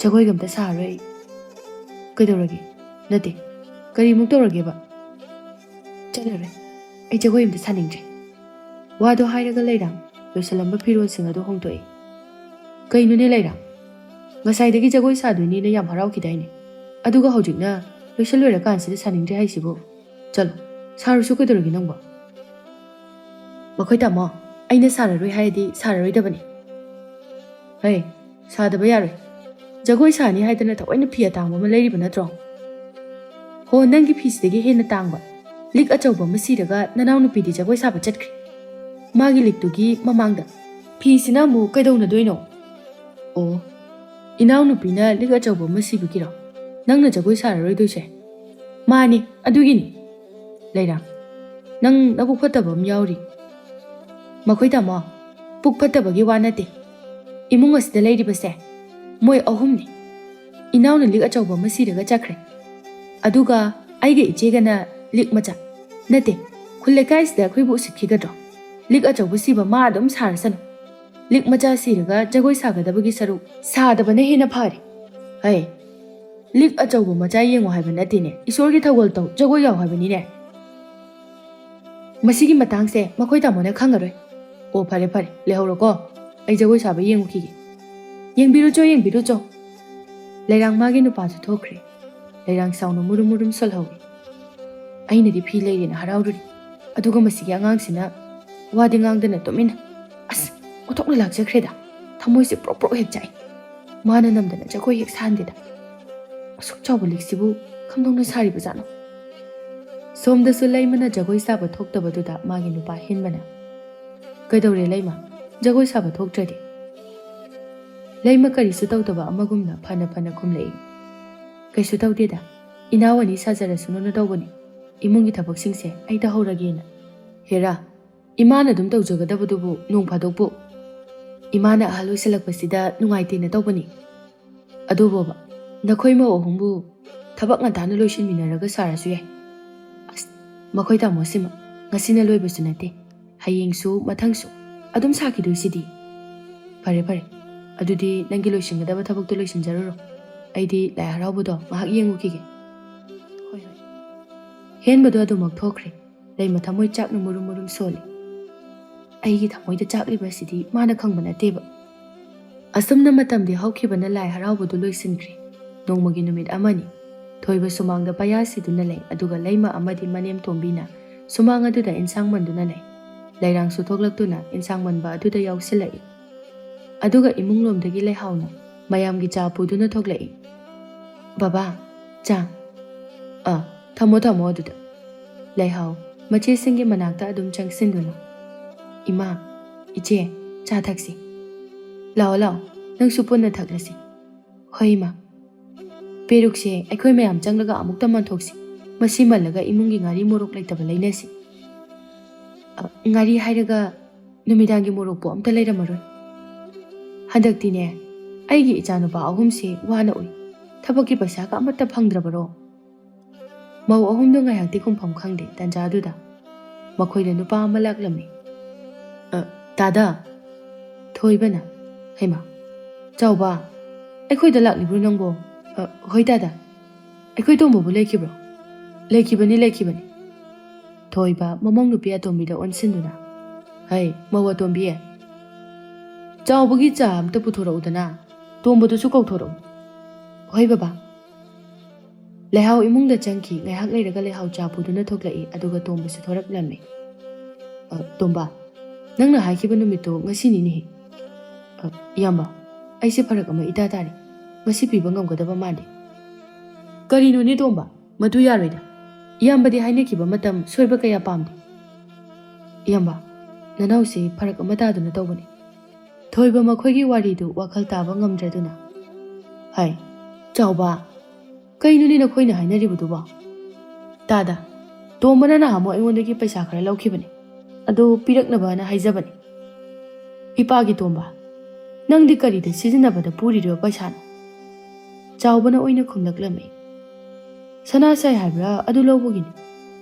"ꯖꯒꯣꯏꯒ ꯑꯝꯇ ꯁꯥꯔꯣꯏ ꯑꯩ꯫" "ꯀꯩꯗꯧꯔꯒꯦ? ꯅꯠꯇꯦ, ꯀꯔꯤꯃꯨꯛ ꯇꯧꯔꯒꯦꯕ?" "ꯆꯠꯂꯔꯣꯏ, ꯑꯩ ꯖꯒꯣꯏ ꯑꯝꯇ ꯁꯥꯅꯤꯡꯗ꯭ꯔꯦ꯫" ꯋꯥꯗꯣ ꯍꯥꯏꯔꯒ ꯂꯩꯔꯥꯡ ꯂꯣꯏꯁꯤꯜꯂꯝꯕ ꯐꯤꯔꯣꯜꯁꯤꯡ ꯑꯗꯨ ꯍꯣꯡꯗꯣꯛꯏ꯫ "ꯀꯩꯅꯣꯅꯦ ꯂꯩꯔꯥꯡ, ꯉꯁꯥꯏꯗꯒꯤ ꯖꯒꯣꯏ ꯁꯥꯗꯣꯏꯅꯦꯅ ꯌꯥꯝ ꯍꯔꯥꯎꯈꯤꯗꯥꯏꯅꯦ? ꯑꯗꯨꯒ ꯍꯧꯖꯤꯛꯅ ꯂꯣꯏꯁꯤꯜꯂꯣꯏꯔꯀꯥꯟꯁꯤꯗ ꯁꯥꯅꯤꯡꯗ꯭ꯔꯦ ꯍꯥꯏꯁꯤꯕꯨ? ꯆꯠꯂꯣ, ꯁꯥꯔꯨꯁꯨ ꯀꯩꯗꯧꯔꯒꯦ ꯅꯪꯕꯣ?" "ꯃꯈꯣꯏ ꯇꯥꯃꯣ, ꯑꯩꯅ ꯁꯥꯔꯔꯣꯏ ꯍꯥꯏꯔꯗꯤ ꯁꯥꯔꯔꯣꯏꯗꯕꯅꯤ꯫" "ꯍꯩ, ꯁꯥꯗꯕ ꯌꯥꯔꯣꯏ꯫ ꯖꯒꯣꯏ ꯁꯥꯅꯤ ꯍꯥꯏꯗꯅ ꯊꯑꯣꯏꯅ ꯐꯤ ꯑꯇꯥꯡꯕ ꯑꯃ ꯂꯩꯔꯤꯕ ꯅꯠꯇ꯭ꯔꯣ?" "ꯍꯣ, ꯅꯪꯒꯤ ꯐꯤꯁꯤꯗꯒꯤ ꯍꯦꯟꯅ ꯇꯥꯡꯕ꯫ ꯂꯤꯛ ꯑꯆꯧꯕ ꯑꯃ ꯁꯤꯔꯒ ꯅꯅꯥꯎꯅꯨꯄꯤꯗꯤ ꯖꯒꯣꯏ ꯁꯥꯕ ꯆꯠꯈ꯭ꯔꯦ꯫ ꯃꯥꯒꯤ ꯂꯤꯛꯇꯨꯒꯤ ꯃꯃꯥꯡꯗ꯫ ꯐꯤꯁꯤꯅ ꯑꯃꯨꯛ ꯀꯩꯗꯧꯅꯗꯣꯏꯅꯣ?" "ꯑꯣ, ꯏꯅꯥꯎꯅꯨꯄꯤꯅ ꯂꯤꯛ ꯑꯆꯧꯕ ꯑꯃ ꯁꯤꯕꯒꯤꯔꯣ ꯅꯪꯅ ꯖꯒꯣꯏ ꯁꯥꯔꯔꯣꯏꯗꯣꯏꯁꯦ?" "ꯃꯥꯅꯤ, ꯑꯗꯨꯒꯤꯅꯤ꯫" "ꯂꯩꯔꯥꯡ, ꯅꯪ ꯅꯕꯨꯛ ꯐꯠꯇꯕ ꯑꯃ ꯌꯥꯎꯔꯤ꯫" "ꯃꯈꯣꯏ ꯇꯥꯃꯣ, ꯄꯨꯛ ꯐꯠꯇꯕꯒꯤ ꯋꯥ ꯅꯠꯇꯦ꯫ ꯏꯃꯨꯡ ꯑꯁꯤꯗ ꯂꯩꯔꯤꯕꯁꯦ ꯃꯣꯏ ꯑꯍꯨꯝꯅꯤ꯫ ꯏꯅꯥꯎꯅ ꯂꯤꯛ ꯑꯆꯧꯕ ꯑꯃ ꯁꯤꯔꯒ ꯆꯠꯈ꯭ꯔꯦ꯫ ꯑꯗꯨꯒ ꯑꯩꯒ ꯏꯆꯦꯒꯅ ꯂꯤꯛ ꯃꯆꯥ꯫ ꯅꯠꯇꯦ, ꯈꯨꯜ ꯂꯩꯀꯥꯏꯁꯤꯗ ꯑꯩꯈꯣꯏꯕꯨ ꯎꯁꯤꯠꯈꯤꯒꯗ꯭ꯔꯣ? ꯂꯤꯛ ꯑꯆꯧꯕ ꯁꯤꯕ ꯃꯥ ꯑꯗꯨꯝ ꯁꯥꯔꯁꯅꯨ꯫ ꯂꯤꯛ ꯃꯆꯥ ꯁꯤꯔꯒ ꯖꯒꯣꯏ ꯁꯥꯒꯗꯕꯒꯤ ꯁꯔꯨꯛ ꯁꯥꯗꯕꯅ ꯍꯦꯟꯅ ꯐꯔꯦ꯫ ꯍꯩ, ꯂꯤꯛ ꯑꯆꯧꯕ ꯃꯆꯥ ꯌꯦꯡꯉꯣ ꯍꯥꯏꯕ ꯅꯠꯇꯦꯅꯦ, ꯏꯁꯣꯔꯒꯤ ꯊꯧꯒꯜ ꯇꯧ, ꯖꯒꯣꯏ ꯌꯥꯎ ꯍꯥꯏꯕꯅꯤꯅꯦ꯫ ꯃꯁꯤꯒꯤ ꯃꯇꯥꯡꯁꯦ ꯃꯈꯣꯏ ꯇꯥꯃꯣꯅ ꯈꯪꯉꯔꯣꯏ꯫ ꯑꯣ, ꯐꯔꯦ ꯐꯔꯦ, ꯂꯩꯍꯧꯔꯣꯀꯣ, ꯑꯩ ꯖꯒꯣꯏ ꯁꯥꯕ ꯌꯦꯡꯉꯨꯈꯤꯒꯦ꯫" "ꯌꯦꯡꯕꯤꯔꯨꯆꯣ, ꯌꯦꯡꯕꯤꯔꯨꯆꯣ꯫" ꯂꯩꯔꯥꯡ ꯃꯥꯒꯤ ꯅꯨꯄꯥꯁꯨ ꯊꯣꯛꯈ꯭ꯔꯦ꯫ ꯂꯩꯔꯥꯡ ꯁꯥꯎꯅ ꯃꯨꯔꯨꯝ ꯃꯨꯔꯨꯝ ꯁꯣꯜꯍꯧꯏ꯫ ꯑꯩꯅꯗꯤ ꯐꯤ ꯂꯩꯔꯦꯅ ꯍꯔꯥꯎꯔꯨꯔꯤ, ꯑꯗꯨꯒ ꯃꯁꯤꯒꯤ ꯑꯉꯥꯡꯁꯤꯅ ꯋꯥꯗꯤ ꯉꯥꯡꯗꯅ ꯇꯨꯃꯤꯟꯅ, ꯑꯁ, ꯑꯣꯟꯊꯣꯛꯅ ꯂꯥꯛꯆꯈ꯭ꯔꯦꯗ꯫ ꯊꯃꯣꯏꯁꯦ ꯄ꯭ꯔꯣꯛ ꯄ꯭ꯔꯣꯛ ꯍꯦꯛ ꯆꯥꯛꯏ꯫ ꯃꯥꯅ ꯅꯝꯗꯅ ꯖꯒꯣꯏ ꯍꯦꯛ ꯁꯥꯍꯟꯗꯦꯗ꯫ ꯑꯁꯨꯛ ꯆꯥꯎꯕ ꯂꯤꯛꯁꯤꯕꯨ ꯀꯝꯗꯧꯅ ꯁꯥꯔꯤꯕꯖꯥꯠꯅꯣ? ꯁꯣꯝꯗꯁꯨ ꯂꯩꯃꯅ ꯖꯒꯣꯏ ꯁꯥꯕ ꯊꯣꯛꯇꯕꯗꯨꯗ ꯃꯥꯒꯤ ꯅꯨꯄꯥ ꯍꯦꯟꯕꯅ, "ꯀꯩꯗꯧꯔꯦ ꯂꯩꯃ? ꯖꯒꯣꯏ ꯁꯥꯕ ꯊꯣꯛꯇ꯭ꯔꯗꯤ?" ꯂꯩꯃ ꯀꯔꯤꯁꯨ ꯇꯧꯗꯕ ꯑꯃꯒꯨꯝꯅ ꯐꯅ ꯐꯅ ꯈꯨꯝꯂꯛꯏ, "ꯀꯩꯁꯨ ꯇꯧꯗꯦꯗ, ꯏꯅꯥꯎ ꯑꯅꯤ ꯁꯥꯖꯔꯁꯅꯨꯅ ꯇꯧꯕꯅꯤ꯫ ꯏꯃꯨꯡꯒꯤ ꯊꯕꯛꯁꯤꯡꯁꯦ ꯑꯩ ꯇꯧꯍꯧꯔꯒꯦꯅ꯫" "ꯍꯦꯔꯥ, ꯏꯃꯥꯅ ꯑꯗꯨꯝ ꯇꯧꯖꯒꯗꯕꯗꯨꯕꯨ ꯅꯣꯡ ꯐꯥꯗꯣꯛꯄꯨ? ꯏꯃꯥꯅ ꯑꯍꯜ ꯑꯣꯏꯁꯜꯂꯛꯄꯁꯤꯗ ꯅꯨꯡꯉꯥꯏꯇꯦꯅ ꯇꯧꯕꯅꯤ꯫ ꯑꯗꯨꯕꯣꯕ, ꯅꯈꯣꯏ ꯃꯧ ꯑꯍꯨꯝꯕꯨ ꯊꯕꯛ ꯉꯟꯇꯥꯅ ꯂꯣꯏꯁꯤꯟꯃꯤꯟꯅꯔꯒ ꯁꯥꯔꯁꯨ ꯌꯥꯏ꯫" "ꯑꯁ, ꯃꯈꯣꯏ ꯇꯥꯃꯣꯁꯤꯃ ꯉꯁꯤꯅ ꯂꯣꯏꯕꯁꯨ ꯅꯠꯇꯦ, ꯍꯌꯦꯡꯁꯨ ꯃꯊꯪꯁꯨ ꯑꯗꯨꯝ ꯁꯥꯈꯤꯗꯣꯏꯁꯤꯗꯤ꯫" "ꯐꯔꯦ ꯐꯔꯦ, ꯑꯗꯨꯗꯤ ꯅꯪꯒꯤ ꯂꯣꯏꯁꯤꯟꯒꯗꯕ ꯊꯕꯛꯇꯣ ꯂꯣꯏꯁꯤꯟꯖꯔꯨꯔꯣ꯫ ꯑꯩꯗꯤ ꯂꯥꯏ ꯍꯔꯥꯎꯕꯗꯣ ꯉꯥꯏꯍꯥꯛ ꯌꯦꯡꯉꯨꯈꯤꯒꯦ꯫" "ꯍꯣꯏ ꯍꯣꯏ꯫" ꯍꯦꯟꯕꯗꯣ ꯑꯗꯨꯃꯛ ꯊꯣꯛꯈ꯭ꯔꯦ꯫ ꯂꯩꯃ ꯊꯃꯣꯏ ꯆꯥꯛꯅ ꯃꯨꯔꯨꯝ ꯃꯨꯔꯨꯝ ꯁꯣꯜꯂꯤ꯫ ꯑꯩꯒꯤ ꯊꯃꯣꯏꯗ ꯆꯥꯛꯂꯤꯕ ꯑꯁꯤꯗꯤ ꯃꯥꯅ ꯈꯪꯕ ꯅꯠꯇꯦꯕ꯫ ꯑꯁꯨꯝꯅ ꯃꯇꯝꯗꯤ ꯍꯧꯈꯤꯕꯅ ꯂꯥꯏ ꯍꯔꯥꯎꯕꯗꯨ ꯂꯣꯏꯁꯤꯟꯈ꯭ꯔꯦ꯫ ꯅꯣꯡꯃꯒꯤ ꯅꯨꯃꯤꯠ ꯑꯃꯅꯤ꯫ ꯊꯣꯏꯕ ꯁꯨꯃꯥꯡꯗ ꯄꯌꯥ ꯁꯤꯗꯨꯅ ꯂꯩ, ꯑꯗꯨꯒ ꯂꯩꯃ ꯑꯃꯗꯤ ꯃꯅꯦꯝ ꯇꯣꯝꯕꯤꯅ ꯁꯨꯃꯥꯡ ꯑꯗꯨꯗ ꯏꯟꯁꯥꯡ ꯃꯟꯗꯨꯅ ꯂꯩ꯫ ꯂꯩꯔꯥꯡꯁꯨ ꯊꯣꯛꯂꯛꯇꯨꯅ ꯏꯟꯁꯥꯡ ꯃꯟꯕ ꯑꯗꯨꯗ ꯌꯥꯎꯁꯤꯜꯂꯛꯏ꯫ ꯑꯗꯨꯒ ꯏꯃꯨꯡꯂꯣꯝꯗꯒꯤ ꯂꯩꯍꯥꯎꯅ ꯃꯌꯥꯝꯒꯤ ꯆꯥ ꯄꯨꯗꯨꯅ ꯊꯣꯛꯂꯛꯏ꯫ "ꯕꯕꯥ, ꯆꯥ꯫" "ꯑ, ꯊꯝꯃꯣ, ꯊꯝꯃꯣ ꯑꯗꯨꯗ꯫" ꯂꯩꯍꯥꯎ ꯃꯆꯦꯁꯤꯡꯒꯤ ꯃꯅꯥꯛꯇ ꯑꯗꯨꯝ ꯆꯪꯁꯤꯟꯗꯨꯅ, "ꯏꯃꯥ, ꯏꯆꯦ, ꯆꯥ ꯊꯛꯁꯤ꯫ ꯂꯥꯛꯑꯣ, ꯂꯥꯛꯑꯣ, ꯅꯪꯁꯨ ꯄꯨꯟꯅ ꯊꯛꯂꯁꯤ꯫" "ꯍꯣꯏ, ꯏꯃꯥ꯫ ꯄꯦꯔꯨꯛꯁꯦ ꯑꯩꯈꯣꯏ ꯃꯌꯥꯝ ꯆꯪꯂꯒ ꯑꯃꯨꯛꯇ ꯃꯟꯊꯣꯛꯁꯤ꯫ ꯃꯁꯤ ꯃꯜꯂꯒ ꯏꯃꯨꯡꯒꯤ ꯉꯥꯔꯤ ꯃꯣꯔꯣꯛ ꯂꯩꯇꯕ ꯂꯩꯅꯁꯤ꯫" "ꯑ, ꯉꯥꯔꯤ ꯍꯥꯏꯔꯒ ꯅꯨꯃꯤꯗꯥꯡꯒꯤ ꯃꯣꯔꯣꯛꯄꯨ ꯑꯝꯇ ꯂꯩꯔꯝꯃꯔꯣꯏ꯫ ꯍꯟꯗꯛꯇꯤꯅꯦ, ꯑꯩꯒꯤ ꯏꯆꯥꯅꯨꯄꯥ ꯑꯍꯨꯝꯁꯦ ꯋꯥꯅ ꯎꯏ꯫ ꯊꯕꯛꯀꯤ ꯄꯩꯁꯥꯒ ꯑꯃꯠꯇ ꯐꯪꯗ꯭ꯔꯕꯔꯣ?" ꯃꯧ ꯑꯍꯨꯝꯗꯣ ꯉꯥꯏꯍꯥꯛꯇꯤ ꯈꯨꯝꯐꯝ ꯈꯪꯗꯦ꯫ ꯇꯟꯖꯥꯗꯨꯗ ꯃꯈꯣꯏꯗ ꯅꯨꯄꯥ ꯑꯃ ꯂꯥꯛꯂꯝꯃꯤ꯫ "ꯑ, ꯗꯥꯗꯥ!" ꯊꯣꯏꯕꯅ, "ꯍꯩꯃꯥ, ꯆꯥꯎꯕ, ꯑꯩꯈꯣꯏꯗ ꯂꯥꯛꯂꯤꯕ꯭ꯔꯣ ꯅꯪꯕꯣ?" "ꯑ, ꯍꯣꯏ ꯗꯥꯗꯥ꯫ ꯑꯩꯈꯣꯏ ꯇꯣꯝꯕꯕꯨ ꯂꯩꯈꯤꯕ꯭ꯔꯣ?" "ꯂꯩꯈꯤꯕꯅꯤ, ꯂꯩꯈꯤꯕꯅꯤ꯫" ꯊꯣꯏꯕ ꯃꯃꯧ ꯅꯨꯄꯤ ꯑꯇꯣꯝꯕꯤꯗ ꯑꯣꯟꯁꯤꯟꯗꯨꯅ, "ꯍꯩ, ꯃꯧ ꯑꯇꯣꯝꯕꯤ, ꯆꯥꯎꯕꯒꯤ ꯆꯥ ꯑꯝꯇ ꯄꯨꯊꯣꯔꯛꯎꯗꯅ, ꯇꯣꯝꯕꯗꯨꯁꯨ ꯀꯧꯊꯣꯔꯛꯎ꯫" "ꯍꯣꯏ ꯕꯕꯥ꯫" ꯂꯩꯍꯥꯎ ꯏꯃꯨꯡꯗ ꯆꯪꯈꯤ꯫ ꯉꯥꯏꯍꯥꯛ ꯂꯩꯔꯒ ꯂꯩꯍꯥꯎ ꯆꯥ ꯄꯨꯗꯨꯅ ꯊꯣꯛꯂꯛꯏ, ꯑꯗꯨꯒ ꯇꯣꯝꯕꯁꯨ ꯊꯣꯔꯛꯂꯝꯃꯤ꯫ "ꯑ, ꯇꯣꯝꯕ, ꯅꯪꯅ ꯍꯥꯏꯈꯤꯕ ꯅꯨꯃꯤꯠꯇꯨ ꯉꯁꯤꯅꯤꯅꯦꯍꯦ?" "ꯑ, ꯏꯌꯥꯝꯕ, ꯑꯩꯁꯦ ꯐꯔꯛ ꯑꯃ ꯏꯇꯥ ꯇꯥꯔꯤ꯫ ꯉꯁꯤ ꯄꯤꯕ ꯉꯝꯒꯗꯕ ꯃꯥꯟꯗꯦ꯫" "ꯀꯔꯤꯅꯣꯅꯦ ꯇꯣꯝꯕ, ꯃꯗꯨ ꯌꯥꯔꯣꯏꯗ꯫ ꯏꯌꯥꯝꯕꯗꯤ ꯍꯥꯏꯅꯈꯤꯕ ꯃꯇꯝ ꯁꯣꯏꯕ ꯀꯌꯥ ꯄꯥꯝꯗꯦ꯫" "ꯏꯌꯥꯝꯕ, ꯅꯅꯥꯎꯁꯦ ꯐꯔꯛ ꯑꯃ ꯇꯥꯗꯨꯅ ꯇꯧꯕꯅꯤ꯫" ꯊꯣꯏꯕ ꯃꯈꯣꯏꯒꯤ ꯋꯥꯔꯤꯗꯨ ꯋꯥꯈꯜ ꯇꯥꯕ ꯉꯝꯗ꯭ꯔꯗꯨꯅ, "ꯍꯥꯏ, ꯆꯥꯎꯕ, ꯀꯩꯅꯣꯅꯦ ꯅꯈꯣꯏꯅ ꯍꯥꯏꯅꯔꯤꯕꯗꯨꯕꯣ?" "ꯇꯥꯗ, ꯇꯣꯝꯕꯅ ꯅꯍꯥꯟꯃꯨꯛ ꯑꯩꯉꯣꯟꯗꯒꯤ ꯄꯩꯁꯥ ꯈꯔ ꯂꯧꯈꯤꯕꯅꯤ꯫ ꯑꯗꯨ ꯄꯤꯔꯛꯅꯕꯅ ꯍꯥꯏꯖꯕꯅꯤ꯫" "ꯏꯄꯥꯒꯤ ꯇꯣꯝꯕ, ꯅꯪꯗꯤ ꯀꯔꯤꯗ ꯁꯤꯖꯤꯟꯅꯕꯗ ꯄꯨꯔꯤꯕ ꯄꯩꯁꯥꯅꯣ?" ꯆꯥꯎꯕꯅ ꯑꯣꯏꯅ ꯈꯨꯝꯂꯛꯂꯝꯃꯤ꯫ "ꯁꯅꯥ ꯁꯥꯏ ꯍꯥꯏꯕ꯭ꯔꯥ, ꯑꯗꯨ ꯂꯧꯕꯒꯤꯅꯤ꯫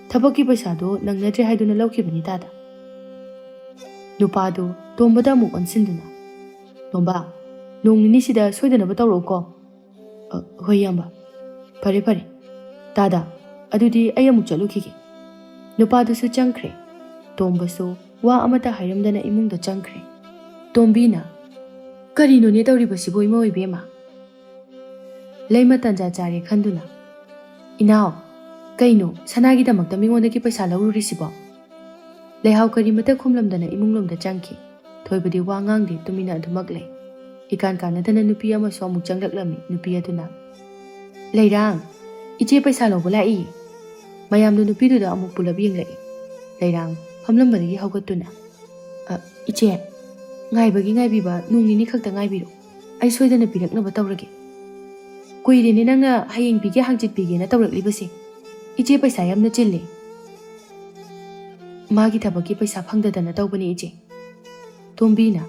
ꯊꯕꯛꯀꯤ ꯄꯩꯁꯥꯗꯣ ꯅꯪꯅꯗ꯭ꯔꯦ ꯍꯥꯏꯗꯨꯅ ꯂꯧꯈꯤꯕꯅꯤ ꯇꯥꯗ꯫" ꯅꯨꯄꯥꯗꯨ ꯇꯣꯝꯕꯗ ꯑꯃꯨꯛ ꯑꯣꯟꯁꯤꯟꯗꯨꯅ, "ꯇꯣꯝꯕ, ꯅꯣꯡ ꯅꯤꯅꯤꯁꯤꯗ ꯁꯣꯏꯗꯅꯕ ꯇꯧꯔꯛꯎꯀꯣ꯫" "ꯑ, ꯍꯣꯏ ꯏꯌꯥꯝꯕ꯫ ꯐꯔꯦ, ꯐꯔꯦ꯫ ꯇꯥꯗ, ꯑꯗꯨꯗꯤ ꯑꯩ ꯑꯃꯨꯛ ꯆꯠꯂꯨꯈꯤꯒꯦ꯫" ꯅꯨꯄꯥꯗꯨꯁꯨ ꯆꯪꯈ꯭ꯔꯦ꯫ ꯇꯣꯝꯕꯁꯨ ꯋꯥ ꯑꯃꯠꯇ ꯍꯥꯏꯔꯝꯗꯅ ꯏꯃꯨꯡꯗ ꯆꯪꯈ꯭ꯔꯦ꯫ ꯇꯣꯝꯕꯤꯅ, "ꯀꯔꯤꯅꯣꯅꯦ ꯇꯧꯔꯤꯕꯁꯤꯕꯨ, ꯏꯃꯧ ꯏꯕꯦꯝꯃ?" ꯂꯩꯃ ꯇꯟꯖꯥ ꯆꯥꯔꯦ ꯈꯟꯗꯨꯅ, "ꯏꯅꯥꯎ, ꯀꯩꯅꯣ ꯁꯅꯥꯒꯤꯗꯃꯛꯇ ꯃꯤꯉꯣꯟꯗꯒꯤ ꯄꯩꯁꯥ ꯂꯧꯔꯨꯔꯤꯁꯤꯕꯣ?" ꯂꯩꯍꯥꯎ ꯀꯔꯤꯃꯠꯇ ꯈꯨꯝꯂꯝꯗꯅ ꯏꯃꯨꯡꯂꯣꯝꯗ ꯆꯪꯈꯤ꯫ ꯊꯣꯏꯕꯗꯤ ꯋꯥ ꯉꯥꯡꯗꯦ, ꯇꯨꯃꯤꯟꯅ ꯑꯗꯨꯃꯛ ꯂꯩ꯫ ꯏꯀꯥꯟ ꯀꯥꯟꯅꯗꯅ ꯅꯨꯄꯤ ꯑꯃꯁꯨ ꯑꯃꯨꯛ ꯆꯪꯂꯛꯂꯝꯃꯤ꯫ ꯅꯨꯄꯤ ꯑꯗꯨꯅ, "ꯂꯩꯔꯥꯡ, ꯏꯆꯦ ꯄꯩꯁꯥ ꯂꯧꯕ ꯂꯥꯛꯏ꯫" ꯃꯌꯥꯝꯗꯨ ꯅꯨꯄꯤꯗꯨꯗ ꯑꯃꯨꯛ ꯄꯨꯂꯞ ꯌꯦꯡꯂꯛꯏ꯫ ꯂꯩꯔꯥꯡ ꯐꯝꯂꯝꯕꯗꯒꯤ ꯍꯧꯒꯠꯇꯨꯅ, "ꯑ, ꯏꯆꯦ, ꯉꯥꯏꯕꯒꯤ ꯉꯥꯏꯕꯤꯕ ꯅꯣꯡ ꯅꯤꯅꯤ ꯈꯛꯇ ꯉꯥꯏꯕꯤꯔꯣ꯫ ꯑꯩ ꯁꯣꯏꯗꯅ ꯄꯤꯔꯛꯅꯕ ꯇꯧꯔꯒꯦ꯫ ꯀꯨꯏꯔꯦꯅꯦ ꯅꯪꯅ ꯍꯌꯦꯡ ꯄꯤꯒꯦ ꯍꯥꯡꯆꯤꯠ ꯄꯤꯒꯦꯅ ꯇꯧꯔꯛꯂꯤꯕꯁꯦ꯫ ꯏꯆꯦ ꯄꯩꯁꯥ ꯌꯥꯝꯅ ꯆꯤꯜꯂꯦ꯫" "ꯃꯥꯒꯤ ꯊꯕꯛꯀꯤ ꯄꯩꯁꯥ ꯐꯪꯗꯗꯅ ꯇꯧꯕꯅꯦ ꯏꯆꯦ꯫" ꯇꯣꯝꯕꯤꯅ,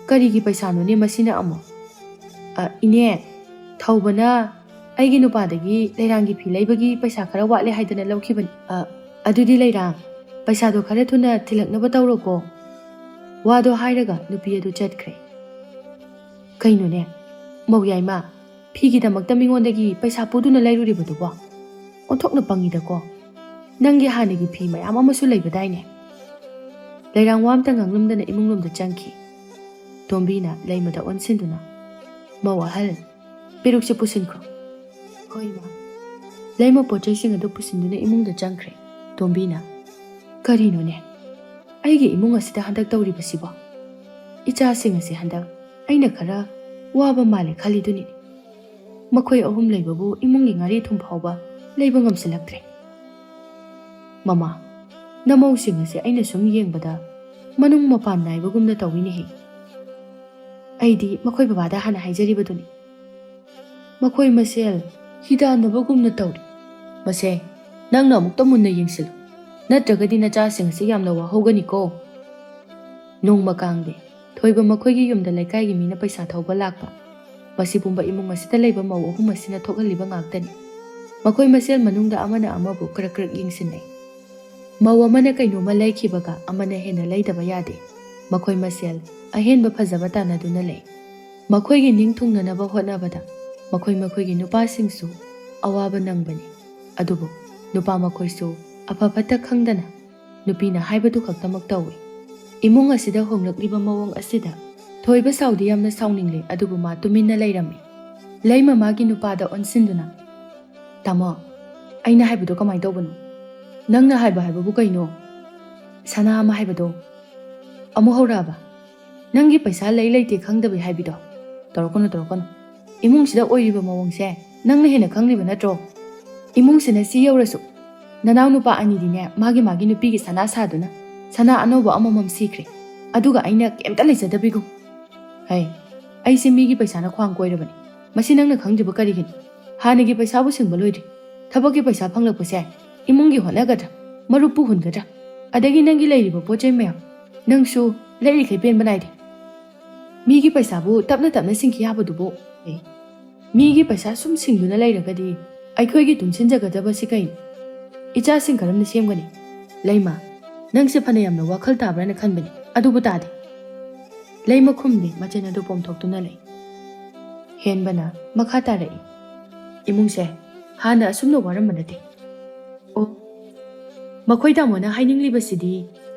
"ꯀꯔꯤꯒꯤ ꯄꯩꯁꯥꯅꯣꯅꯦ ꯃꯁꯤꯅ ꯑꯃꯨꯛ?" "ꯑ, ꯏꯅꯦ, ꯊꯧꯕꯅ ꯑꯩꯒꯤ ꯅꯨꯄꯥꯗꯒꯤ ꯂꯩꯔꯥꯡꯒꯤ ꯐꯤ ꯂꯩꯕꯒꯤ ꯄꯩꯁꯥ ꯈꯔ ꯋꯥꯠꯂꯦ ꯍꯥꯏꯗꯅ ꯂꯧꯈꯤꯕꯅꯤ꯫ ꯑ, ꯑꯗꯨꯗꯤ ꯂꯩꯔꯥꯡ, ꯄꯩꯁꯥꯗꯣ ꯈꯔ ꯊꯨꯅ ꯊꯤꯜꯂꯛꯅꯕ ꯇꯧꯔꯣꯀꯣ꯫" ꯋꯥꯗꯣ ꯍꯥꯏꯔꯒ ꯅꯨꯄꯤ ꯑꯗꯨ ꯆꯠꯈ꯭ꯔꯦ꯫ "ꯀꯩꯅꯣꯅꯦ, ꯃꯧ ꯌꯥꯏꯃ, ꯐꯤꯒꯤꯗꯃꯛꯇ ꯃꯤꯉꯣꯟꯗꯒꯤ ꯄꯩꯁꯥ ꯄꯨꯗꯨꯅ ꯂꯩꯔꯨꯔꯤꯕꯗꯨꯕꯣ? ꯑꯣꯟꯊꯣꯛꯅ ꯄꯪꯉꯤꯗꯀꯣ꯫ ꯅꯪꯒꯤ ꯍꯥꯟꯅꯒꯤ ꯐꯤ ꯃꯌꯥꯝ ꯑꯃꯁꯨ ꯂꯩꯕꯗꯥꯏꯅꯦ?" ꯂꯩꯔꯥꯡ ꯋꯥ ꯑꯝꯇ ꯉꯥꯡꯂꯝꯗꯅ ꯏꯃꯨꯡꯂꯣꯝꯗ ꯆꯪꯈꯤ꯫ ꯇꯣꯝꯕꯤꯅ ꯂꯩꯃꯗ ꯑꯣꯟꯁꯤꯟꯗꯨꯅ, "ꯃꯧ ꯑꯍꯜ, ꯄꯦꯔꯨꯛꯁꯦ ꯄꯨꯁꯤꯟꯈ꯭ꯔꯣ꯫" "ꯍꯣꯏ, ꯏꯃꯥ꯫" ꯂꯩꯃ ꯄꯣꯠ ꯆꯩꯁꯤꯡ ꯑꯗꯨ ꯄꯨꯁꯤꯟꯗꯨꯅ ꯏꯃꯨꯡꯗ ꯆꯪꯈ꯭ꯔꯦ꯫ ꯇꯣꯝꯕꯤꯅ, "ꯀꯔꯤꯅꯣꯅꯦ? ꯑꯩꯒꯤ ꯏꯃꯨꯡ ꯑꯁꯤꯗ ꯍꯟꯗꯛ ꯇꯧꯔꯤꯕꯁꯤꯕꯣ? ꯏꯆꯥꯁꯤꯡ ꯑꯁꯤ ꯍꯟꯗꯛ ꯑꯩꯅ ꯈꯔ ꯋꯥꯕ ꯃꯥꯜꯂꯦ ꯈꯜꯂꯤꯗꯨꯅꯤꯅꯦ꯫ ꯃꯈꯣꯏ ꯑꯍꯨꯝ ꯂꯩꯕꯕꯨ ꯏꯃꯨꯡꯒꯤ ꯉꯥꯔꯤ ꯊꯨꯝ ꯐꯥꯎꯕ ꯂꯩꯕ ꯉꯝꯁꯤꯜꯂꯛꯇ꯭ꯔꯦ꯫ ꯃꯃꯥ, ꯅꯃꯧꯁꯤꯡ ꯑꯁꯤ ꯑꯩꯅ ꯁꯨꯝ ꯌꯦꯡꯕꯗ ꯃꯅꯨꯡ ꯃꯄꯥꯟ ꯅꯥꯏꯕꯒꯨꯝꯅ ꯇꯧꯏꯅꯦꯍꯦ꯫ ꯑꯩꯗꯤ ꯃꯈꯣꯏ ꯕꯕꯥꯗ ꯍꯥꯟꯅ ꯍꯥꯏꯖꯔꯤꯕꯗꯨꯅꯤ꯫ ꯃꯈꯣꯏ ꯃꯁꯦꯜ ꯍꯤꯗꯥꯟꯅꯕꯒꯨꯝꯅ ꯇꯧꯔꯤ꯫ ꯃꯁꯦ, ꯅꯪꯅ ꯑꯃꯨꯛꯇ ꯃꯨꯟꯅ ꯌꯦꯡꯁꯤꯜꯂꯨ, ꯅꯠꯇ꯭ꯔꯒꯗꯤ ꯅꯆꯥꯁꯤꯡ ꯑꯁꯤ ꯌꯥꯝꯅ ꯋꯥꯍꯧꯒꯅꯤꯀꯣ꯫ ꯅꯣꯡꯃ ꯀꯥꯡꯗꯦ, ꯊꯣꯏꯕ ꯃꯈꯣꯏꯒꯤ ꯌꯨꯝꯗ ꯂꯩꯀꯥꯏꯒꯤ ꯃꯤꯅ ꯄꯩꯁꯥ ꯊꯧꯕ ꯂꯥꯛꯄ꯫ ꯃꯁꯤ ꯄꯨꯝꯕ ꯏꯃꯨꯡ ꯑꯁꯤꯗ ꯂꯩꯕ ꯃꯧ ꯑꯍꯨꯝ ꯑꯁꯤꯅ ꯊꯣꯛꯍꯜꯂꯤꯕ ꯉꯥꯛꯇꯅꯤ꯫ ꯃꯈꯣꯏ ꯃꯁꯦꯜ ꯃꯅꯨꯡꯗ ꯑꯃꯅ ꯑꯃꯕꯨ ꯀ꯭ꯔꯛ ꯀ꯭ꯔꯛ ꯌꯦꯡꯁꯤꯟꯅꯩ꯫ ꯃꯧ ꯑꯃꯅ ꯀꯩꯅꯣꯝꯃ ꯂꯩꯈꯤꯕꯒ ꯑꯃꯅ ꯍꯦꯟꯅ ꯂꯩꯗꯕ ꯌꯥꯗꯦ꯫ ꯃꯈꯣꯏ ꯃꯁꯦꯜ ꯑꯍꯦꯟꯕ ꯐꯖꯕ ꯇꯥꯟꯅꯗꯨꯅ ꯂꯩ꯫ ꯃꯈꯣꯏꯒꯤ ꯅꯤꯡ ꯊꯨꯡꯅꯅꯕ ꯍꯣꯠꯅꯕꯗ ꯃꯈꯣꯏ ꯃꯈꯣꯏꯒꯤ ꯅꯨꯄꯥꯁꯤꯡꯁꯨ ꯑꯋꯥꯕ ꯅꯪꯕꯅꯤ꯫ ꯑꯗꯨꯕꯨ ꯅꯨꯄꯥ ꯃꯈꯣꯏꯁꯨ ꯑꯐ ꯐꯠꯇ ꯈꯪꯗꯅ ꯅꯨꯄꯤꯅ ꯍꯥꯏꯕꯗꯨ ꯈꯛꯇꯃꯛ ꯇꯧꯏ꯫ ꯏꯃꯨꯡ ꯑꯁꯤꯗ ꯍꯣꯡꯂꯛꯂꯤꯕ ꯃꯑꯣꯡ ꯑꯁꯤꯗ ꯊꯣꯏꯕ ꯁꯥꯎꯗꯤ ꯌꯥꯝꯅ ꯁꯥꯎꯅꯤꯡꯂꯦ, ꯑꯗꯨꯕꯨ ꯃꯥ ꯇꯨꯃꯤꯟꯅ ꯂꯩꯔꯝꯃꯤ꯫ ꯂꯩꯃ ꯃꯥꯒꯤ ꯅꯨꯄꯥꯗ ꯑꯣꯟꯁꯤꯟꯗꯨꯅ, "ꯇꯥꯃꯣ, ꯑꯩꯅ ꯍꯥꯏꯕꯗꯣ ꯀꯃꯥꯏꯅ ꯇꯧꯕꯅꯣ? ꯅꯪꯅ ꯍꯥꯏꯕ ꯍꯥꯏꯕꯕꯨ ꯀꯩꯅꯣ? ꯁꯅꯥ ꯑꯃ ꯍꯥꯏꯕꯗꯣ ꯑꯃꯨꯛ ꯍꯧꯔꯛꯑꯕ? ꯅꯪꯒꯤ ꯄꯩꯁꯥ ꯂꯩ ꯂꯩꯇꯦ ꯈꯪꯗꯕꯤ ꯍꯥꯏꯕꯤꯗꯣ? ꯇꯧꯔꯛꯀꯅꯨ, ꯇꯧꯔꯛꯀꯅꯨ꯫ ꯏꯃꯨꯡꯁꯤꯗ ꯑꯣꯏꯔꯤꯕ ꯃꯑꯣꯡꯁꯦ ꯅꯪꯅ ꯍꯦꯟꯅ ꯈꯪꯂꯤꯕ ꯅꯠꯇ꯭ꯔꯣ? ꯏꯃꯨꯡꯁꯤꯅ ꯁꯤ ꯌꯧꯔꯁꯨ ꯅꯅꯥꯎ ꯅꯨꯄꯥ ꯑꯅꯤꯗꯤꯅꯦ ꯃꯥꯒꯤ ꯃꯥꯒꯤ ꯅꯨꯄꯤꯒꯤ ꯁꯅꯥ ꯁꯥꯗꯨꯅ ꯁꯅꯥ ꯑꯅꯧꯕ ꯑꯃꯃꯝ ꯁꯤꯈ꯭ꯔꯦ꯫ ꯑꯗꯨꯒ ꯑꯩꯅ ꯀꯩꯝꯇ ꯂꯩꯖꯗꯕꯤꯒꯨꯝ꯫ ꯍꯩ, ꯑꯩꯁꯦ ꯃꯤꯒꯤ ꯄꯩꯁꯥꯅ ꯈ꯭ꯋꯥꯡ ꯀꯣꯏꯔꯕꯅꯤ꯫ ꯃꯁꯤ ꯅꯪꯅ ꯈꯪꯗ꯭ꯔꯤꯕ ꯀꯔꯤꯒꯤꯅꯣ? ꯍꯥꯟꯅꯒꯤ ꯄꯩꯁꯥꯕꯨ ꯁꯤꯡꯕ ꯂꯣꯏꯗ꯭ꯔꯤ꯫ ꯊꯕꯛꯀꯤ ꯄꯩꯁꯥ ꯐꯪꯂꯛꯄꯁꯦ ꯏꯃꯨꯡꯒꯤ ꯍꯣꯠꯅꯒꯗ꯭ꯔꯥ, ꯃꯔꯨꯞꯄꯨ ꯍꯨꯟꯒꯗ꯭ꯔꯥ, ꯑꯗꯒꯤ ꯅꯪꯒꯤ ꯂꯩꯔꯤꯕ ꯄꯣꯠ ꯆꯩ ꯃꯌꯥꯝ, ꯅꯪꯁꯨ ꯂꯩꯔꯤꯈꯩ ꯄꯦꯟꯕ ꯅꯥꯏꯗꯦ꯫ ꯃꯤꯒꯤ ꯄꯩꯁꯥꯕꯨ ꯇꯞꯅ ꯇꯞꯅ ꯁꯤꯡꯈꯤ ꯌꯥꯕꯗꯨꯕꯨ꯫ ꯑꯦ, ꯃꯤꯒꯤ ꯄꯩꯁꯥ ꯁꯨꯝ ꯁꯤꯡꯗꯨꯅ ꯂꯩꯔꯒꯗꯤ ꯑꯩꯈꯣꯏꯒꯤ ꯇꯨꯡꯁꯤꯟꯖꯒꯗꯕꯁꯤ ꯀꯩꯅꯣ? ꯏꯆꯥꯁꯤꯡ ꯀꯔꯝꯅ ꯁꯦꯝꯒꯅꯤ?" "ꯂꯩꯃ, ꯅꯪꯁꯦ ꯐꯅ ꯌꯥꯝꯅ ꯋꯥꯈꯜ ꯇꯥꯕ꯭ꯔꯥꯅ ꯈꯟꯕꯅꯤ, ꯑꯗꯨꯕꯨ ꯇꯥꯗꯦ꯫" ꯂꯩꯃ ꯈꯨꯝꯗꯦ, ꯃꯆꯤꯟ ꯑꯗꯨ ꯄꯣꯝꯊꯣꯛꯇꯨꯅ ꯂꯩ꯫ ꯍꯦꯟꯕꯅ ꯃꯈꯥ ꯇꯥꯔꯛꯏ, "ꯏꯃꯨꯡꯁꯦ ꯍꯥꯟꯅ ꯑꯁꯨꯝꯅ ꯋꯥꯔꯝꯕ ꯅꯠꯇꯦ꯫ ꯑꯣ, ꯃꯈꯣꯏ ꯇꯥꯃꯣꯅ ꯍꯥꯏꯅꯤꯡꯂꯤꯕꯁꯤꯗꯤ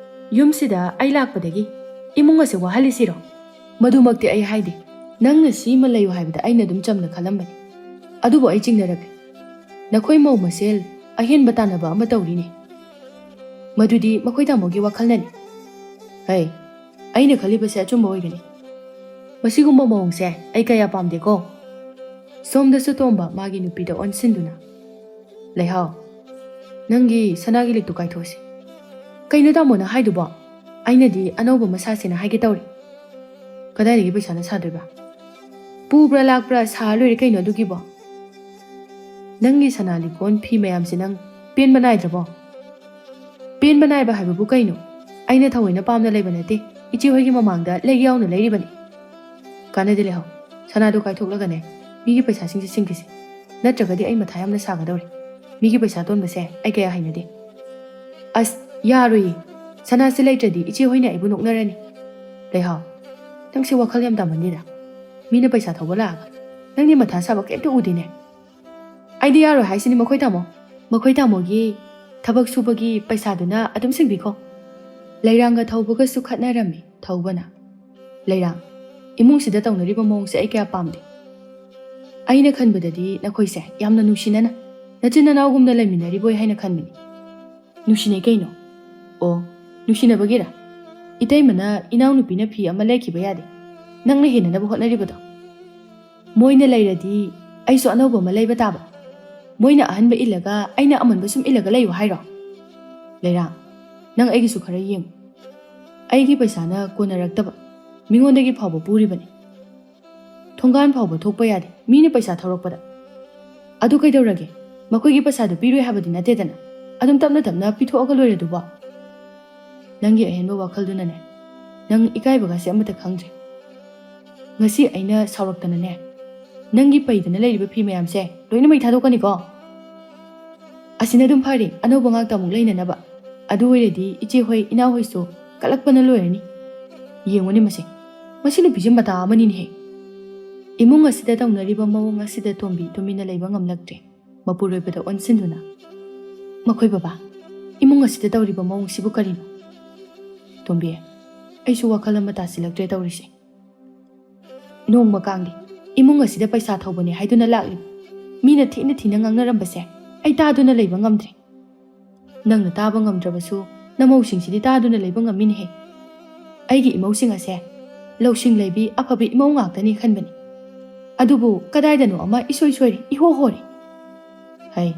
ꯌꯨꯝꯁꯤꯗ ꯑꯩ ꯂꯥꯛꯄꯗꯒꯤ ꯏꯃꯨꯡ ꯑꯁꯦ ꯋꯥꯍꯜꯂꯤꯁꯤꯔꯣ? ꯃꯗꯨꯃꯛꯇꯤ ꯑꯩ ꯍꯥꯏꯗꯦ꯫ ꯅꯪꯅ ꯁꯤꯃ ꯂꯩꯌꯨ ꯍꯥꯏꯕꯗ ꯑꯩꯅ ꯑꯗꯨꯝ ꯆꯝꯅ ꯈꯜꯂꯝꯕꯅꯤ꯫ ꯑꯗꯨꯕꯨ ꯑꯩ ꯆꯤꯡꯅꯔꯛꯂꯦ꯫ ꯅꯈꯣꯏ ꯃꯧ ꯃꯁꯦꯜ ꯑꯍꯦꯟꯕ ꯇꯥꯟꯅꯕ ꯑꯃ ꯇꯧꯔꯤꯅꯦ꯫ ꯃꯗꯨꯗꯤ ꯃꯈꯣꯏ ꯇꯥꯃꯣꯒꯤ ꯋꯥꯈꯜꯅꯅꯤ꯫ ꯍꯩ, ꯑꯩꯅ ꯈꯜꯂꯤꯕꯁꯦ ꯑꯆꯨꯝꯕ ꯑꯣꯏꯒꯅꯤ꯫ ꯃꯁꯤꯒꯨꯝꯕ ꯃꯑꯣꯡꯁꯦ ꯑꯩ ꯀꯌꯥ ꯄꯥꯝꯗꯦꯀꯣ꯫ ꯁꯣꯝꯗꯁꯨ ꯇꯣꯝꯕ ꯃꯥꯒꯤ ꯅꯨꯄꯤꯗ ꯑꯣꯟꯁꯤꯟꯗꯨꯅ, "ꯂꯩꯍꯥꯎ, ꯅꯪꯒꯤ ꯁꯅꯥꯒꯤ ꯂꯤꯛꯇꯨ ꯀꯥꯏꯊꯣꯛꯑꯁꯤ꯫" "ꯀꯩꯅꯣ ꯇꯥꯃꯣꯅ ꯍꯥꯏꯗꯨꯕꯣ? ꯑꯩꯅꯗꯤ ꯑꯅꯧꯕ ꯑꯃ ꯁꯥꯁꯦꯅ ꯍꯥꯏꯒꯦ ꯇꯧꯔꯤ꯫" "ꯀꯗꯥꯏꯗꯒꯤ ꯄꯩꯁꯥꯅ ꯁꯥꯗꯣꯏꯕ? ꯄꯨꯕ꯭ꯔꯥ ꯂꯥꯛꯄ꯭ꯔꯥ ꯁꯥꯔ ꯂꯣꯏꯔꯦ ꯀꯩꯅꯣ ꯑꯗꯨꯒꯤꯕꯣ꯫ ꯅꯪꯒꯤ ꯁꯅꯥ ꯂꯤꯛꯀꯣꯟ ꯐꯤ ꯃꯌꯥꯝꯁꯦ ꯅꯪ ꯄꯦꯟꯕ ꯅꯥꯏꯗ꯭ꯔꯕꯣ?" "ꯄꯦꯟꯕ ꯅꯥꯏꯕ ꯍꯥꯏꯕꯕꯨ ꯀꯩꯅꯣ? ꯑꯩꯅ ꯊꯑꯣꯏꯅ ꯄꯥꯝꯅ ꯂꯩꯕ ꯅꯠꯇꯦ, ꯏꯆꯦ ꯍꯣꯏꯒꯤ ꯃꯃꯥꯡꯗ ꯂꯦꯛ ꯌꯥꯎꯅ ꯂꯩꯔꯤꯕꯅꯤ꯫" "ꯀꯥꯟꯅꯗꯦ ꯂꯩꯍꯥꯎ, ꯁꯅꯥꯗꯣ ꯀꯥꯏꯊꯣꯛꯂꯒꯅꯦ ꯃꯤꯒꯤ ꯄꯩꯁꯥꯁꯤꯡꯁꯦ ꯁꯤꯡꯈꯤꯁꯤ, ꯅꯠꯇ꯭ꯔꯒꯗꯤ ꯑꯩ ꯃꯊꯥ ꯌꯥꯝꯅ ꯁꯥꯒꯗꯧꯔꯤ꯫ ꯃꯤꯒꯤ ꯄꯩꯁꯥ ꯇꯣꯟꯕꯁꯦ ꯑꯩ ꯀꯌꯥ ꯍꯩꯅꯗꯦ꯫" "ꯑꯁ, ꯌꯥꯔꯣꯏꯌꯦ, ꯁꯅꯥꯁꯦ ꯂꯩꯇ꯭ꯔꯗꯤ ꯏꯆꯦ ꯍꯣꯏꯅ ꯑꯩꯕꯨ ꯅꯣꯛꯅꯔꯅꯤ꯫" "ꯂꯩꯍꯥꯎ, ꯅꯪꯁꯦ ꯋꯥꯈꯜ ꯌꯥꯝ ꯇꯥꯃꯟꯗꯦꯗ꯫ ꯃꯤꯅ ꯄꯩꯁꯥ ꯊꯧꯕ ꯂꯥꯛꯑꯒ ꯅꯪꯗꯤ ꯃꯊꯥ ꯁꯥꯕ ꯀꯩꯝꯇ ꯎꯗꯦꯅꯦ꯫" "ꯑꯩꯗꯤ ꯌꯥꯔꯣꯏ ꯍꯥꯏꯁꯤꯅꯤ ꯃꯈꯣꯏ ꯇꯥꯃꯣ꯫ ꯃꯈꯣꯏ ꯇꯥꯃꯣꯒꯤ ꯊꯕꯛ ꯁꯨꯕꯒꯤ ꯄꯩꯁꯥꯗꯨꯅ ꯑꯗꯨꯝ ꯁꯤꯡꯕꯤꯈꯣ꯫" ꯂꯩꯔꯥꯡꯒ ꯊꯧꯕꯒꯁꯨ ꯈꯠꯅꯔꯝꯃꯤ ꯊꯧꯕꯅ꯫ "ꯂꯩꯔꯥꯡ, ꯏꯃꯨꯡꯁꯤꯗ ꯇꯧꯅꯔꯤꯕ ꯃꯑꯣꯡꯁꯦ ꯑꯩ ꯀꯌꯥ ꯄꯥꯝꯗꯦ꯫ ꯑꯩꯅ ꯈꯟꯕꯗꯗꯤ ꯅꯈꯣꯏꯁꯦ ꯌꯥꯝꯅ ꯅꯨꯡꯁꯤꯅꯅ ꯅꯆꯤꯟ ꯅꯅꯥꯎꯒꯨꯝꯅ ꯂꯩꯃꯤꯟꯅꯔꯤꯕꯣꯏ ꯍꯥꯏꯅ ꯈꯟꯕꯅꯤ꯫" "ꯅꯨꯡꯁꯤꯅꯩ ꯀꯩꯅꯣ꯫" "ꯑꯣ, ꯅꯨꯡꯁꯤꯅꯕꯒꯤꯔ? ꯏꯇꯩꯃꯅ ꯏꯅꯥꯎꯅꯨꯄꯤꯅ ꯐꯤ ꯑꯃ ꯂꯩꯈꯤꯕ ꯌꯥꯗꯦ, ꯅꯪꯅ ꯍꯦꯟꯅꯅꯕ ꯍꯣꯠꯅꯔꯤꯕꯗꯣ꯫ ꯃꯣꯏꯅ ꯂꯩꯔꯗꯤ ꯑꯩꯁꯨ ꯑꯅꯧꯕ ꯑꯃ ꯂꯩꯕ ꯇꯥꯕ꯫ ꯃꯣꯏꯅ ꯑꯍꯟꯕ ꯏꯜꯂꯒ ꯑꯩꯅ ꯑꯃꯟꯕ ꯁꯨꯝ ꯏꯜꯂꯒ ꯂꯩꯌꯨ ꯍꯥꯏꯔꯣ? ꯂꯩꯔꯥꯡ, ꯅꯪ ꯑꯩꯒꯤꯁꯨ ꯈꯔ ꯌꯦꯡꯉꯨ꯫ ꯑꯩꯒꯤ ꯄꯩꯁꯥꯅ ꯀꯣꯟꯅꯔꯛꯇꯕ, ꯃꯤꯉꯣꯟꯗꯒꯤ ꯐꯥꯎꯕ ꯄꯨꯔꯤꯕꯅꯤ꯫ ꯊꯣꯡꯒꯥꯟ ꯐꯥꯎꯕ ꯊꯣꯛꯄ ꯌꯥꯗꯦ, ꯃꯤꯅ ꯄꯩꯁꯥ ꯊꯧꯔꯛꯄꯗ꯫ ꯑꯗꯨ ꯀꯩꯗꯧꯔꯒꯦ? ꯃꯈꯣꯏꯒꯤ ꯄꯩꯁꯥꯗꯨ ꯄꯤꯔꯣꯏ ꯍꯥꯏꯕꯗꯤ ꯅꯠꯇꯦꯗꯅ꯫ ꯑꯗꯨꯝ ꯇꯞꯅ ꯇꯞꯅ ꯄꯤꯊꯣꯛꯑꯒ ꯂꯣꯏꯔꯗꯨꯕꯣ?" "ꯅꯪꯒꯤ ꯑꯍꯦꯟꯕ ꯋꯥꯈꯜꯗꯨꯅꯅꯦ, ꯅꯪ ꯏꯀꯥꯏꯕꯒꯁꯦ ꯑꯃꯠꯇ ꯈꯪꯗ꯭ꯔꯦ꯫ ꯉꯁꯤ ꯑꯩꯅ ꯁꯥꯎꯔꯛꯇꯅꯅꯦ, ꯅꯪꯒꯤ ꯄꯩꯗꯅ ꯂꯩꯔꯤꯕ ꯐꯤ ꯃꯌꯥꯝꯁꯦ ꯂꯣꯏꯅ ꯃꯩ ꯊꯥꯗꯣꯛꯀꯅꯤꯀꯣ꯫" "ꯑꯁꯤꯅ ꯑꯗꯨꯝ ꯐꯔꯦ, ꯑꯅꯧꯕ ꯉꯥꯛꯇ ꯑꯃꯨꯛ ꯂꯩꯅꯅꯕ꯫ ꯑꯗꯨ ꯑꯣꯏꯔꯗꯤ ꯏꯆꯦ ꯍꯣꯏ, ꯏꯅꯥꯎ ꯍꯣꯏꯁꯨ ꯀꯂꯛꯄꯅ ꯂꯣꯏꯔꯅꯤ꯫ ꯌꯦꯡꯉꯨꯅꯦ ꯃꯁꯦ, ꯃꯁꯤ ꯅꯨꯄꯤꯁꯦ ꯃꯇꯥ ꯑꯃꯅꯤꯅꯦꯍꯦ꯫" ꯏꯃꯨꯡ ꯑꯁꯤꯗ ꯇꯧꯅꯔꯤꯕ ꯃꯑꯣꯡ ꯑꯁꯤꯗ ꯇꯣꯝꯕꯤ ꯇꯨꯃꯤꯟꯅ ꯂꯩꯕ ꯉꯝꯂꯛꯇ꯭ꯔꯦ꯫ ꯃꯄꯨꯔꯣꯏꯕꯗ ꯑꯣꯟꯁꯤꯟꯗꯨꯅ, "ꯃꯈꯣꯏ ꯕꯕꯥ, ꯏꯃꯨꯡ ꯑꯁꯤꯗ ꯇꯧꯔꯤꯕ ꯃꯑꯣꯡꯁꯤꯕꯨ ꯀꯔꯤꯅꯣ? ꯇꯣꯝꯕꯤ, ꯑꯩꯁꯨ ꯋꯥꯈꯜ ꯑꯃ ꯇꯥꯁꯤꯜꯂꯛꯇ꯭ꯔꯦ ꯇꯧꯔꯤꯁꯦ꯫ ꯅꯣꯡꯃ ꯀꯥꯡꯗꯤ ꯏꯃꯨꯡ ꯑꯁꯤꯗ ꯄꯩꯁꯥ ꯊꯧꯕꯅꯦ ꯍꯥꯏꯗꯨꯅ ꯂꯥꯛꯂꯤꯕ, ꯃꯤꯅ ꯊꯤꯅ ꯊꯤꯅ ꯉꯥꯡꯅꯔꯝꯕꯁꯦ ꯑꯩ ꯇꯥꯗꯨꯅ ꯂꯩꯕ ꯉꯝꯗ꯭ꯔꯦ꯫ ꯅꯪꯅ ꯇꯥꯕ ꯉꯝꯗ꯭ꯔꯕꯁꯨ ꯅꯃꯧꯁꯤꯡꯁꯤꯗꯤ ꯇꯥꯗꯨꯅ ꯂꯩꯕ ꯉꯝꯃꯤꯅꯦꯍꯦ꯫ ꯑꯩꯒꯤ ꯏꯃꯧꯁꯤꯡ ꯑꯁꯦ ꯂꯧꯁꯤꯡ ꯂꯩꯕꯤ ꯑꯐꯕ ꯏꯃꯧ ꯉꯥꯛꯇꯅꯤ ꯈꯟꯕꯅꯤ꯫ ꯑꯗꯨꯕꯨ ꯀꯗꯥꯏꯗꯅꯣ ꯑꯃ ꯏꯁꯣꯏ ꯁꯣꯏꯔꯦ, ꯏꯍꯣ ꯍꯣꯔꯦ꯫ ꯍꯩ,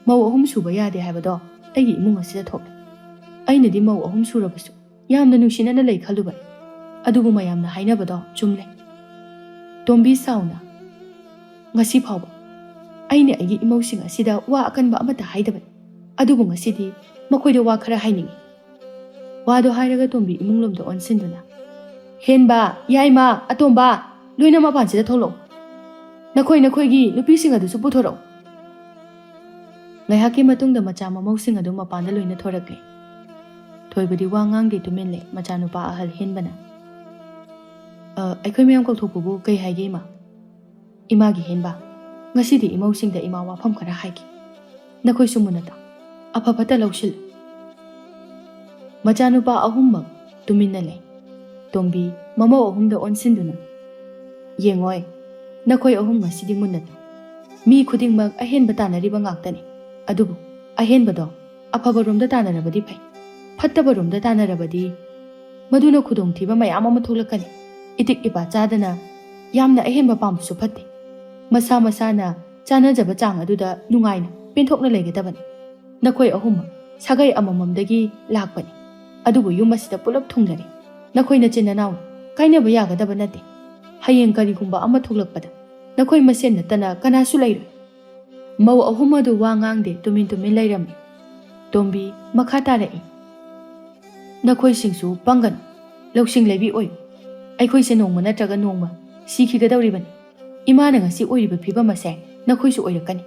ꯃꯧ ꯑꯍꯨꯝ ꯁꯨꯕ ꯌꯥꯗꯦ ꯍꯥꯏꯕꯗꯣ ꯑꯩꯒꯤ ꯏꯃꯨꯡ ꯑꯁꯤꯗ ꯊꯣꯛꯂꯦ꯫ ꯑꯩꯅꯗꯤ ꯃꯧ ꯑꯍꯨꯝ ꯁꯨꯔꯕꯁꯨ ꯌꯥꯝꯅ ꯅꯨꯡꯁꯤꯅꯅ ꯂꯩ ꯈꯜꯂꯨꯕꯅꯤ꯫ ꯑꯗꯨꯕꯨ ꯃꯌꯥꯝꯅ ꯍꯥꯏꯅꯕꯗꯣ ꯆꯨꯝꯂꯦ꯫ ꯇꯣꯝꯕꯤ ꯁꯥꯎꯅ, ꯉꯁꯤ ꯐꯥꯎꯕ ꯑꯩꯅ ꯑꯩꯒꯤ ꯏꯃꯧꯁꯤꯡ ꯑꯁꯤꯗ ꯋꯥ ꯑꯀꯟꯕ ꯑꯃꯠꯇ ꯍꯥꯏꯗꯕꯅꯤ꯫ ꯑꯗꯨꯕꯨ ꯉꯁꯤꯗꯤ ꯃꯈꯣꯏꯗ ꯋꯥ ꯈꯔ ꯍꯥꯏꯅꯤꯡꯏ꯫ ꯋꯥꯗꯣ ꯍꯥꯏꯔꯒ ꯇꯣꯝꯕꯤ ꯏꯃꯨꯡꯂꯣꯝꯗ ꯑꯣꯟꯁꯤꯟꯗꯨꯅ, "ꯍꯦꯟꯕ, ꯌꯥꯏꯃ, ꯑꯇꯣꯝꯕ, ꯂꯣꯏꯅ ꯃꯄꯥꯟꯁꯤꯗ ꯊꯣꯛꯂꯛꯎ꯫ ꯅꯈꯣꯏ ꯅꯈꯣꯏꯒꯤ ꯅꯨꯄꯤꯁꯤꯡ ꯑꯗꯨꯁꯨ ꯄꯨꯊꯣꯔꯛꯎ꯫" ꯉꯥꯏꯍꯥꯛꯀꯤ ꯃꯇꯨꯡꯗ ꯃꯆꯥ ꯃꯃꯧꯁꯤꯡ ꯑꯗꯨ ꯃꯄꯥꯟꯗ ꯂꯣꯏꯅ ꯊꯣꯔꯛꯂꯦ꯫ ꯊꯣꯏꯕꯗꯤ ꯋꯥ ꯉꯥꯡꯗꯦ, ꯇꯨꯃꯤꯟ ꯂꯩ꯫ ꯃꯆꯥꯅꯨꯄꯥ ꯑꯍꯜ ꯍꯦꯟꯕꯅ, "ꯑ, ꯑꯩꯈꯣꯏ ꯃꯌꯥꯝ ꯀꯧꯊꯣꯛꯄꯕꯨ ꯀꯩ ꯍꯥꯏꯒꯦ, ꯏꯃꯥ?" "ꯏꯃꯥꯒꯤ ꯍꯦꯟꯕ, ꯉꯁꯤꯗꯤ ꯏꯃꯧꯁꯤꯡꯗ ꯏꯃꯥ ꯋꯥꯐꯝ ꯈꯔ ꯍꯥꯏꯒꯦ꯫ ꯅꯈꯣꯏꯁꯨ ꯃꯨꯟꯅ ꯇꯥꯎ꯫ ꯑꯐ ꯐꯠꯇ ꯂꯧꯁꯤꯜꯂꯨ꯫" ꯃꯆꯥꯅꯨꯄꯥ ꯑꯍꯨꯝꯃꯛ ꯇꯨꯃꯤꯟꯅ ꯂꯩ꯫ ꯇꯣꯝꯕꯤ ꯃꯃꯧ ꯑꯍꯨꯝꯗ ꯑꯣꯟꯁꯤꯟꯗꯨꯅ, "ꯌꯦꯡꯉꯣꯏ, ꯅꯈꯣꯏ ꯑꯍꯨꯝ ꯉꯁꯤꯗꯤ ꯃꯨꯟꯅ ꯇꯥꯎ꯫ ꯃꯤ ꯈꯨꯗꯤꯡꯃꯛ ꯑꯍꯦꯟꯕ ꯇꯥꯟꯅꯔꯤꯕ ꯉꯥꯛꯇꯅꯤ꯫ ꯑꯗꯨꯕꯨ ꯑꯍꯦꯟꯕꯗꯣ ꯑꯐꯕꯔꯣꯝꯗ ꯇꯥꯟꯅꯔꯕꯗꯤ ꯐꯩ꯫ ꯐꯠꯇꯕꯔꯣꯝꯗ ꯇꯥꯟꯅꯔꯕꯗꯤ ꯃꯗꯨꯅ ꯈꯨꯗꯣꯡꯊꯤꯕ ꯃꯌꯥꯝ ꯑꯃ ꯊꯣꯛꯂꯛꯀꯅꯤ꯫ ꯏꯇꯤꯛ ꯏꯄꯥ ꯆꯥꯗꯅ ꯌꯥꯝꯅ ꯑꯍꯦꯟꯕ ꯄꯥꯝꯕꯁꯨ ꯐꯠꯇꯦ꯫ ꯃꯁꯥ ꯃꯁꯥꯅ ꯆꯥꯟꯅꯖꯕ ꯆꯥꯡ ꯑꯗꯨꯗ ꯅꯨꯡꯉꯥꯏꯅ ꯄꯦꯟꯊꯣꯛꯅ ꯂꯩꯒꯗꯕꯅꯤ꯫ ꯅꯈꯣꯏ ꯑꯍꯨꯝꯃꯛ ꯁꯥꯒꯩ ꯑꯃꯃꯝꯗꯒꯤ ꯂꯥꯛꯄꯅꯤ꯫ ꯑꯗꯨꯕꯨ ꯌꯨꯝ ꯑꯁꯤꯗ ꯄꯨꯂꯞ ꯊꯨꯡꯂꯔꯦ꯫ ꯅꯈꯣꯏ ꯅꯆꯤꯟ ꯅꯅꯥꯎ ꯀꯥꯏꯅꯕ ꯌꯥꯒꯗꯕ ꯅꯠꯇꯦ꯫ ꯍꯌꯦꯡ ꯀꯔꯤꯒꯨꯝꯕ ꯑꯃ ꯊꯣꯛꯂꯛꯄꯗ ꯅꯈꯣꯏ ꯃꯁꯦꯟ ꯅꯠꯇꯅ ꯀꯅꯥꯁꯨ ꯂꯩꯔꯣꯏ꯫" ꯃꯧ ꯑꯍꯨꯝ ꯑꯗꯨ ꯋꯥ ꯉꯥꯡꯗꯦ, ꯇꯨꯃꯤꯟ ꯇꯨꯃꯤꯟ ꯂꯩꯔꯝꯃꯤ꯫ ꯇꯣꯝꯕꯤ ꯃꯈꯥ ꯇꯥꯔꯛꯏ, "ꯅꯈꯣꯏꯁꯤꯡꯁꯨ ꯄꯪꯒꯅꯨ, ꯂꯧꯁꯤꯡ ꯂꯩꯕꯤ ꯑꯣꯏꯌꯨ꯫ ꯑꯩꯈꯣꯏꯁꯦ ꯅꯣꯡꯃ ꯅꯠꯇ꯭ꯔꯒ ꯅꯣꯡꯃ ꯁꯤꯈꯤꯒꯗꯧꯔꯤꯕꯅꯤ꯫ ꯏꯃꯥꯅ ꯉꯁꯤ ꯑꯣꯏꯔꯤꯕ ꯐꯤꯕꯝ ꯑꯁꯦ ꯅꯈꯣꯏꯁꯨ ꯑꯣꯏꯔꯛꯀꯅꯤ꯫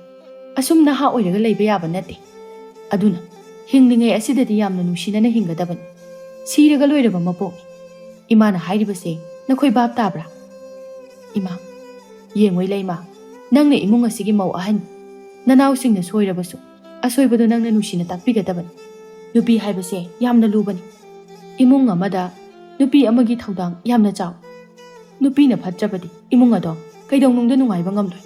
ꯑꯁꯨꯝ ꯅꯍꯥ ꯑꯣꯏꯔꯒ ꯂꯩꯕ ꯌꯥꯕ ꯅꯠꯇꯦ꯫ ꯑꯗꯨꯅ ꯍꯤꯡꯂꯤꯉꯩ ꯑꯁꯤꯗꯗꯤ ꯌꯥꯝꯅ ꯅꯨꯡꯁꯤꯅꯅ ꯍꯤꯡꯒꯗꯕꯅꯤ꯫ ꯁꯤꯔꯒ ꯂꯣꯏꯔꯕ ꯃꯄꯣꯛꯅꯤ꯫ ꯏꯃꯥꯅ ꯍꯥꯏꯔꯤꯕꯁꯦ ꯅꯈꯣꯏ ꯚꯥꯞ ꯇꯥꯕ꯭ꯔꯥ?" "ꯏꯃꯥ, ꯌꯦꯡꯉꯣꯏ ꯂꯩꯃ, ꯅꯪꯅ ꯏꯃꯨꯡ ꯑꯁꯤꯒꯤ ꯃꯧ ꯑꯍꯟ꯫ ꯅꯅꯥꯎꯁꯤꯡꯅ ꯁꯣꯏꯔꯕꯁꯨ ꯑꯁꯣꯏꯕꯗꯨ ꯅꯪꯅ ꯅꯨꯡꯁꯤꯅ ꯇꯥꯛꯄꯤꯒꯗꯕꯅꯤ꯫ ꯅꯨꯄꯤ ꯍꯥꯏꯕꯁꯦ ꯌꯥꯝꯅ ꯂꯨꯕꯅꯤ꯫ ꯏꯃꯨꯡ ꯑꯃꯗ ꯅꯨꯄꯤ ꯑꯃꯒꯤ ꯊꯧꯗꯥꯡ ꯌꯥꯝꯅ ꯆꯥꯎ꯫ ꯅꯨꯄꯤꯅ ꯐꯠꯇ꯭ꯔꯕꯗꯤ ꯏꯃꯨꯡ ꯑꯗꯣ ꯀꯩꯗꯧꯅꯨꯡꯗ ꯅꯨꯡꯉꯥꯏꯕ ꯉꯝꯂꯣꯏ꯫"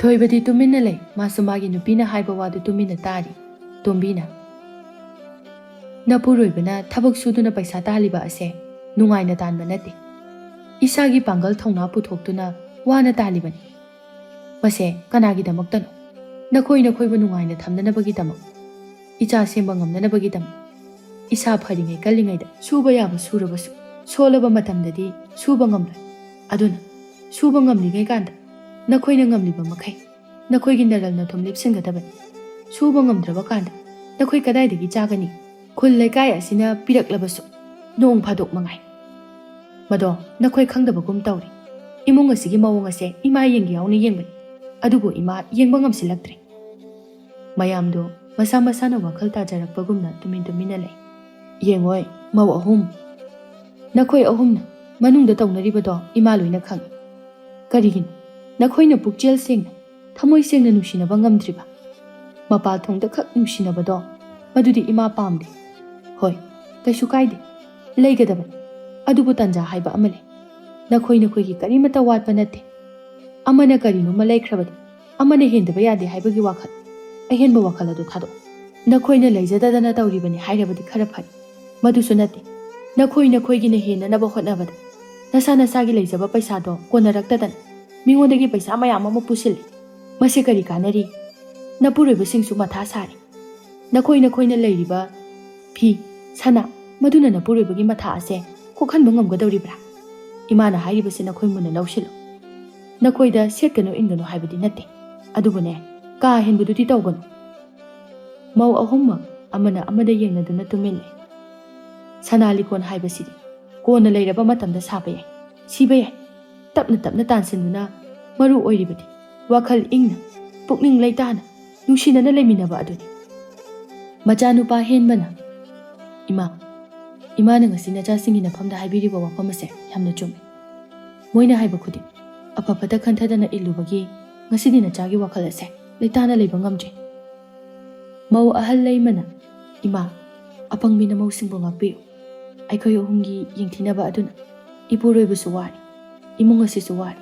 ꯊꯣꯏꯕꯗꯤ ꯇꯨꯃꯤꯟꯅ ꯂꯩ꯫ ꯃꯥꯁꯨ ꯃꯥꯒꯤ ꯅꯨꯄꯤꯅ ꯍꯥꯏꯕ ꯋꯥꯗꯨ ꯇꯨꯃꯤꯟꯅ ꯇꯥꯔꯤ꯫ ꯇꯣꯝꯕꯤꯅ, "ꯅꯄꯨꯔꯣꯏꯕꯅ ꯊꯕꯛ ꯁꯨꯗꯨꯅ ꯄꯩꯁꯥ ꯇꯥꯜꯂꯤꯕ ꯑꯁꯦ ꯅꯨꯡꯉꯥꯏꯅ ꯇꯥꯟꯕ ꯅꯠꯇꯦ꯫ ꯏꯁꯥꯒꯤ ꯄꯥꯡꯒꯜ ꯊꯧꯅꯥ ꯄꯨꯊꯣꯛꯇꯨꯅ ꯋꯥꯅ ꯇꯥꯜꯂꯤꯕꯅꯤ꯫ ꯃꯁꯦ ꯀꯅꯥꯒꯤꯗꯃꯛꯇꯅꯣ? ꯅꯈꯣꯏ ꯅꯈꯣꯏꯕꯨ ꯅꯨꯡꯉꯥꯏꯅ ꯊꯝꯅꯅꯕꯒꯤꯗꯃꯛ, ꯏꯆꯥ ꯁꯦꯝꯕ ꯉꯝꯅꯅꯕꯒꯤꯗꯃꯛ꯫ ꯏꯁꯥ ꯐꯔꯤꯉꯩ ꯀꯜꯂꯤꯉꯩꯗ ꯁꯨꯕ ꯌꯥꯕ ꯁꯨꯔꯕꯁꯨ, ꯁꯣꯜꯂꯕ ꯃꯇꯝꯗꯗꯤ ꯁꯨꯕ ꯉꯝꯂꯣꯏ꯫ ꯑꯗꯨꯅ ꯁꯨꯕ ꯉꯝꯂꯤꯉꯩ ꯀꯥꯟꯗ ꯅꯈꯣꯏꯅ ꯉꯝꯂꯤꯕ ꯃꯈꯩ ꯅꯈꯣꯏꯒꯤ ꯅꯔꯜ ꯅꯊꯨꯝ ꯂꯦꯞꯁꯤꯟꯒꯗꯕꯅꯤ꯫ ꯁꯨꯕ ꯉꯝꯗ꯭ꯔꯕ ꯀꯥꯟꯗ ꯅꯈꯣꯏ ꯀꯗꯥꯏꯗꯒꯤ ꯆꯥꯒꯅꯤ? ꯈꯨꯜ ꯂꯩꯀꯥꯏ ꯑꯁꯤꯅ ꯄꯤꯔꯛꯂꯕꯁꯨ ꯅꯣꯡ ꯐꯥꯗꯣꯛ ꯃꯉꯥꯏ꯫ ꯃꯗꯣ ꯅꯈꯣꯏ ꯈꯪꯗꯕꯒꯨꯝ ꯇꯧꯔꯤ꯫ ꯏꯃꯨꯡ ꯑꯁꯤꯒꯤ ꯃꯑꯣꯡ ꯑꯁꯦ ꯏꯃꯥ ꯌꯦꯡꯒꯦ ꯌꯥꯎꯅ ꯌꯦꯡꯕꯅꯤ, ꯑꯗꯨꯕꯨ ꯏꯃꯥ ꯌꯦꯡꯕ ꯉꯝꯁꯤꯜꯂꯛꯇ꯭ꯔꯦ꯫" ꯃꯌꯥꯝꯗꯣ ꯃꯁꯥ ꯃꯁꯥꯅ ꯋꯥꯈꯜ ꯇꯥꯖꯔꯛꯄꯒꯨꯝꯅ ꯇꯨꯃꯤꯟ ꯇꯨꯃꯤꯟꯅ ꯂꯩ꯫ "ꯌꯦꯡꯉꯣꯏ, ꯃꯧ ꯑꯍꯨꯝ, ꯅꯈꯣꯏ ꯑꯍꯨꯝꯅ ꯃꯅꯨꯡꯗ ꯇꯧꯅꯔꯤꯕꯗꯣ ꯏꯃꯥ ꯂꯣꯏꯅ ꯈꯪꯏ꯫ ꯀꯔꯤꯒꯤꯅꯣ? ꯅꯈꯣꯏꯅ ꯄꯨꯛꯆꯦꯜ ꯁꯦꯡꯅ, ꯊꯃꯣꯏ ꯁꯦꯡꯅ ꯅꯨꯡꯁꯤꯅꯕ ꯉꯝꯗ꯭ꯔꯤꯕ? ꯃꯄꯥꯜ ꯊꯣꯡꯗ ꯈꯛ ꯅꯨꯡꯁꯤꯅꯕꯗꯣ, ꯃꯗꯨꯗꯤ ꯏꯃꯥ ꯄꯥꯝꯗꯦ꯫ ꯍꯣꯏ, ꯀꯩꯁꯨ ꯀꯥꯏꯗꯦ, ꯂꯩꯒꯗꯕꯅꯤ꯫ ꯑꯗꯨꯕꯨ ꯇꯟꯖꯥ ꯍꯥꯏꯕ ꯑꯃ ꯂꯩ꯫ ꯅꯈꯣꯏ ꯅꯈꯣꯏꯒꯤ ꯀꯔꯤꯃꯠꯇ ꯋꯥꯠꯄ ꯅꯠꯇꯦ꯫ ꯑꯃꯅ ꯀꯔꯤꯅꯣꯃ ꯂꯩꯈ꯭ꯔꯕꯗꯤ ꯑꯃꯅ ꯍꯦꯟꯗꯕ ꯌꯥꯗꯦ ꯍꯥꯏꯕꯒꯤ ꯋꯥꯈꯜ, ꯑꯍꯦꯟꯕ ꯋꯥꯈꯜ ꯑꯗꯨ ꯊꯥꯗꯣꯛꯎ꯫ ꯅꯈꯣꯏꯅ ꯂꯩꯖꯗꯗꯅ ꯇꯧꯔꯤꯕꯅꯤ ꯍꯥꯏꯔꯕꯗꯤ ꯈꯔ ꯐꯔꯤ꯫ ꯃꯗꯨꯁꯨ ꯅꯠꯇꯦ, ꯅꯈꯣꯏ ꯅꯈꯣꯏꯒꯤꯅ ꯍꯦꯟꯅꯅꯕ ꯍꯣꯠꯅꯕꯗ ꯅꯁꯥ ꯅꯁꯥꯒꯤ ꯂꯩꯖꯕ ꯄꯩꯁꯥꯗꯣ ꯀꯣꯟꯅꯔꯛꯇꯗꯅ ꯃꯤꯉꯣꯟꯗꯒꯤ ꯄꯩꯁꯥ ꯃꯌꯥꯝ ꯑꯃ ꯄꯨꯁꯤꯜꯂꯤ꯫ ꯃꯁꯤ ꯀꯔꯤ ꯀꯥꯟꯅꯔꯤ? ꯅꯄꯨꯔꯣꯏꯕꯁꯤꯡꯁꯨ ꯃꯊꯥ ꯁꯥꯔꯤ꯫ ꯅꯈꯣꯏ ꯅꯈꯣꯏꯅ ꯂꯩꯔꯤꯕ ꯐꯤ, ꯁꯅꯥ, ꯃꯗꯨꯅ ꯅꯄꯨꯔꯣꯏꯕꯒꯤ ꯃꯊꯥ ꯑꯁꯦ ꯀꯣꯛꯍꯟꯕ ꯉꯝꯒꯗꯧꯔꯤꯕ꯭ꯔꯥ? ꯏꯃꯥꯅ ꯍꯥꯏꯔꯤꯕꯁꯤ ꯅꯈꯣꯏ ꯃꯨꯟꯅ ꯂꯧꯁꯤꯜꯂꯨ꯫ ꯅꯈꯣꯏꯗ ꯁꯦꯠꯀꯅꯨ ꯏꯟꯒꯅꯨ ꯍꯥꯏꯕꯗꯤ ꯅꯠꯇꯦ, ꯑꯗꯨꯕꯨꯅꯦ, ꯀꯥ ꯍꯦꯟꯕꯗꯨꯗꯤ ꯇꯧꯒꯅꯨ꯫" ꯃꯧ ꯑꯍꯨꯝꯃꯛ ꯑꯃꯅ ꯑꯃꯗ ꯌꯦꯡꯅꯗꯨꯅ ꯇꯨꯃꯤꯟ ꯂꯩ꯫ ꯁꯅꯥ ꯂꯤꯀꯣꯟ ꯍꯥꯏꯕꯁꯤꯗꯤ ꯀꯣꯟꯅ ꯂꯩꯔꯕ ꯃꯇꯝꯗ ꯁꯥꯕ ꯌꯥꯏ, ꯁꯤꯕ ꯌꯥꯏ꯫ ꯇꯞꯅ ꯇꯞꯅ ꯇꯥꯟꯁꯤꯟꯗꯨꯅ, ꯃꯔꯨ ꯑꯣꯏꯔꯤꯕꯗꯤ ꯋꯥꯈꯜ ꯏꯪꯅ, ꯄꯨꯛꯅꯤꯡ ꯂꯩꯇꯥꯅ, ꯅꯨꯡꯁꯤꯅꯅ ꯂꯩꯃꯤꯟꯅꯕ ꯑꯗꯨꯅꯤ꯫ ꯃꯆꯥꯅꯨꯄꯥ ꯍꯦꯟꯕꯅ, "ꯏꯃꯥ, ꯏꯃꯥꯅ ꯉꯁꯤ ꯅꯆꯥꯁꯤꯡꯒꯤ ꯅꯐꯝꯗ ꯍꯥꯏꯕꯤꯔꯤꯕ ꯋꯥꯐꯝ ꯑꯁꯦ ꯌꯥꯝꯅ ꯆꯨꯝꯃꯤ꯫ ꯃꯣꯏꯅ ꯍꯥꯏꯕ ꯈꯨꯗꯤꯡ ꯑꯐ ꯐꯠꯇ ꯈꯟꯊꯗꯅ ꯏꯜꯂꯨꯕꯒꯤ ꯉꯁꯤꯗꯤ ꯅꯆꯥꯒꯤ ꯋꯥꯈꯜ ꯑꯁꯦ ꯂꯩꯇꯥꯅ ꯂꯩꯕ ꯉꯝꯗ꯭ꯔꯤ꯫" ꯃꯧ ꯑꯍꯜ ꯂꯩꯃꯅ, "ꯏꯃꯥ, ꯑꯄꯪꯕꯤ ꯅꯃꯧꯁꯤꯡꯕꯨ ꯉꯥꯛꯄꯤꯌꯨ꯫ ꯑꯩꯈꯣꯏ ꯑꯍꯨꯝꯒꯤ ꯌꯦꯡꯊꯤꯅꯕ ꯑꯗꯨꯅ ꯏꯄꯨꯔꯣꯏꯕꯁꯨ ꯋꯥꯔꯤ, ꯏꯃꯨꯡ ꯑꯁꯤꯁꯨ ꯋꯥꯔꯤ꯫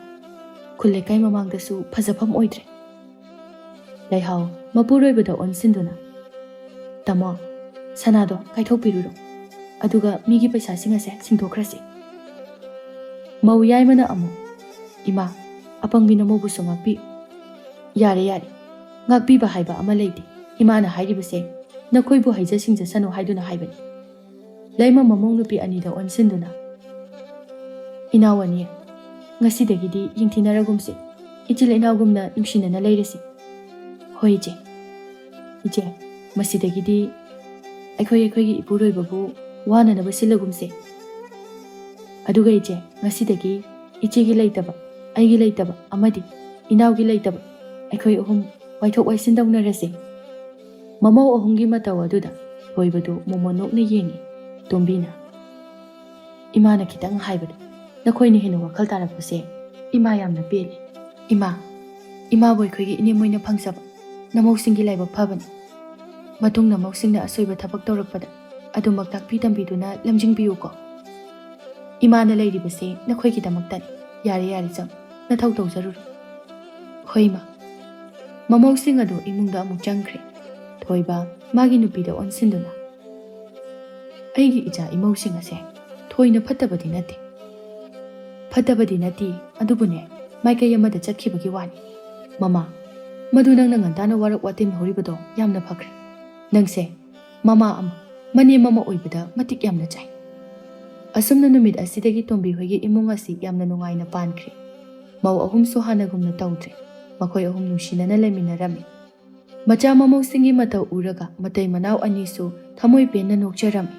ꯈꯨꯜ ꯂꯩꯀꯥꯏ ꯃꯃꯥꯡꯗꯁꯨ ꯐꯖꯐꯝ ꯑꯣꯏꯗ꯭ꯔꯦ꯫ ꯂꯩꯍꯥꯎ ꯃꯄꯨꯔꯣꯏꯕꯗ ꯑꯣꯟꯁꯤꯟꯗꯨꯅ, "ꯇꯥꯃꯣ, ꯁꯅꯥꯗꯣ ꯀꯥꯏꯊꯣꯛꯄꯤꯔꯨꯔꯣ, ꯑꯗꯨꯒ ꯃꯤꯒꯤ ꯄꯩꯁꯥꯁꯤꯡ ꯑꯁꯦ ꯁꯤꯡꯗꯣꯛꯈ꯭ꯔꯁꯤ꯫" ꯃꯧ ꯌꯥꯏꯃꯅ ꯑꯃꯨꯛ, "ꯏꯃꯥ, ꯑꯄꯪꯕꯤ ꯅꯃꯧꯕꯨꯁꯨ ꯉꯥꯛꯄꯤꯌꯨ꯫" "ꯌꯥꯔꯦ, ꯌꯥꯔꯦ, ꯉꯥꯛꯄꯤꯕ ꯍꯥꯏꯕ ꯑꯃ ꯂꯩꯇꯦ, ꯏꯃꯥꯅ ꯍꯥꯏꯔꯤꯕꯁꯦ ꯅꯈꯣꯏꯕꯨ ꯍꯩꯖ ꯁꯤꯡꯖꯁꯅꯨ ꯍꯥꯏꯗꯨꯅ ꯍꯥꯏꯕꯅꯤ꯫" ꯂꯩꯃ ꯃꯃꯧ ꯅꯨꯄꯤ ꯑꯅꯤꯗ ꯑꯣꯟꯁꯤꯟꯗꯨꯅ, "ꯏꯅꯥꯎ ꯑꯅꯤ, ꯉꯁꯤꯗꯒꯤꯗꯤ ꯌꯦꯡꯊꯤꯅꯔꯒꯨꯝꯁꯦ, ꯏꯆꯤꯜ ꯏꯅꯥꯎꯒꯨꯝꯅ ꯅꯨꯡꯁꯤꯅꯅ ꯂꯩꯔꯁꯤ꯫" "ꯍꯣꯏ ꯏꯆꯦ꯫ ꯏꯆꯦ, ꯃꯁꯤꯗꯒꯤꯗꯤ ꯑꯩꯈꯣꯏ ꯑꯩꯈꯣꯏꯒꯤ ꯏꯄꯨꯔꯣꯏꯕꯕꯨ ꯋꯥꯅꯅꯕ ꯁꯤꯜꯂꯒꯨꯝꯁꯦ꯫ ꯑꯗꯨꯒ ꯏꯆꯦ, ꯉꯁꯤꯗꯒꯤ ꯏꯆꯦꯒꯤ ꯂꯩꯇꯕ, ꯑꯩꯒꯤ ꯂꯩꯇꯕ ꯑꯃꯗꯤ ꯏꯅꯥꯎꯒꯤ ꯂꯩꯇꯕ, ꯑꯩꯈꯣꯏ ꯑꯍꯨꯝ ꯋꯥꯏꯊꯣꯛ ꯋꯥꯏꯁꯤꯟ ꯇꯧꯅꯔꯁꯦ꯫" ꯃꯃꯧ ꯑꯍꯨꯝꯒꯤ ꯃꯇꯧ ꯑꯗꯨꯗ ꯊꯣꯏꯕꯗꯨ ꯃꯣꯃꯣꯟ ꯅꯣꯛꯅ ꯌꯦꯡꯉꯤ꯫ ꯇꯣꯝꯕꯤꯅ, "ꯏꯃꯥꯅ ꯈꯤꯇꯪ ꯍꯥꯏꯕꯗ ꯅꯈꯣꯏꯅ ꯍꯦꯟꯅ ꯋꯥꯈꯜ ꯇꯥꯔꯛꯄꯁꯦ ꯏꯃꯥ ꯌꯥꯝꯅ ꯄꯦꯜꯂꯤ꯫ ꯏꯃꯥ, ꯏꯃꯥꯕꯨ ꯑꯩꯈꯣꯏꯒꯤ ꯏꯅꯦꯝ ꯑꯣꯏꯅ ꯐꯪꯖꯕ ꯅꯃꯧꯁꯤꯡꯒꯤ ꯂꯥꯏꯕꯛ ꯐꯕꯅꯤ꯫ ꯃꯇꯨꯡ ꯅꯃꯧꯁꯤꯡꯅ ꯑꯁꯣꯏꯕ ꯊꯕꯛ ꯇꯧꯔꯛꯄꯗ ꯑꯗꯨꯃꯛ ꯇꯥꯛꯄꯤ ꯇꯝꯕꯤꯗꯨꯅ ꯂꯝꯖꯤꯡꯕꯤꯌꯨꯀꯣ꯫ ꯏꯃꯥꯅ ꯂꯩꯔꯤꯕꯁꯦ ꯅꯈꯣꯏꯒꯤꯗꯃꯛꯇꯅꯤ꯫ ꯌꯥꯔꯦ, ꯌꯥꯔꯦ, ꯆꯪ, ꯅꯊꯧ ꯇꯧꯖꯔꯨꯔꯣ꯫" "ꯍꯣꯏ, ꯏꯃꯥ꯫" ꯃꯃꯧꯁꯤꯡ ꯑꯗꯨ ꯏꯃꯨꯡꯗ ꯑꯃꯨꯛ ꯆꯪꯈ꯭ꯔꯦ꯫ ꯊꯣꯏꯕ ꯃꯥꯒꯤ ꯅꯨꯄꯤꯗ ꯑꯣꯟꯁꯤꯟꯗꯨꯅ, "ꯑꯩꯒꯤ ꯏꯆꯥ ꯏꯃꯧꯁꯤꯡ ꯑꯁꯦ ꯊꯣꯏꯅ ꯐꯠꯇꯕꯗꯤ ꯅꯠꯇꯦ꯫" "ꯐꯠꯇꯕꯗꯤ ꯅꯠꯇꯦ, ꯑꯗꯨꯕꯨꯅꯦ, ꯃꯥꯏꯀꯩ ꯑꯃꯗ ꯆꯠꯈꯤꯕꯒꯤ ꯋꯥꯅꯤ꯫ ꯃꯃꯥ, ꯃꯗꯨ ꯅꯪꯅ ꯉꯟꯇꯥꯅ ꯋꯥꯔꯛ ꯋꯥꯇꯦꯝ ꯍꯧꯔꯤꯕꯗꯣ ꯌꯥꯝꯅ ꯐꯈ꯭ꯔꯦ꯫ ꯅꯪꯁꯦ ꯃꯃꯥ ꯑꯃ, ꯃꯅꯦꯝ ꯑꯃ ꯑꯣꯏꯕꯗ ꯃꯇꯤꯛ ꯌꯥꯝꯅ ꯆꯥꯏ꯫" ꯑꯁꯨꯝꯅ ꯅꯨꯃꯤꯠ ꯑꯁꯤꯗꯒꯤ ꯇꯣꯝꯕꯤ ꯍꯣꯏꯒꯤ ꯏꯃꯨꯡ ꯑꯁꯤ ꯌꯥꯝꯅ ꯅꯨꯡꯉꯥꯏꯅ ꯄꯥꯟꯈ꯭ꯔꯦ꯫ ꯃꯧ ꯑꯍꯨꯝꯁꯨ ꯍꯥꯟꯅꯒꯨꯝꯅ ꯇꯧꯗ꯭ꯔꯦ꯫ ꯃꯈꯣꯏ ꯑꯍꯨꯝ ꯅꯨꯡꯁꯤꯅꯅ ꯂꯩꯃꯤꯟꯅꯔꯝꯃꯤ꯫ ꯃꯆꯥ ꯃꯃꯧꯁꯤꯡꯒꯤ ꯃꯇꯧ ꯎꯔꯒ ꯃꯇꯩ ꯃꯅꯥꯎ ꯑꯅꯤꯁꯨ ꯊꯃꯣꯏ ꯄꯦꯟꯅ ꯅꯣꯛꯆꯔꯝꯃꯤ꯫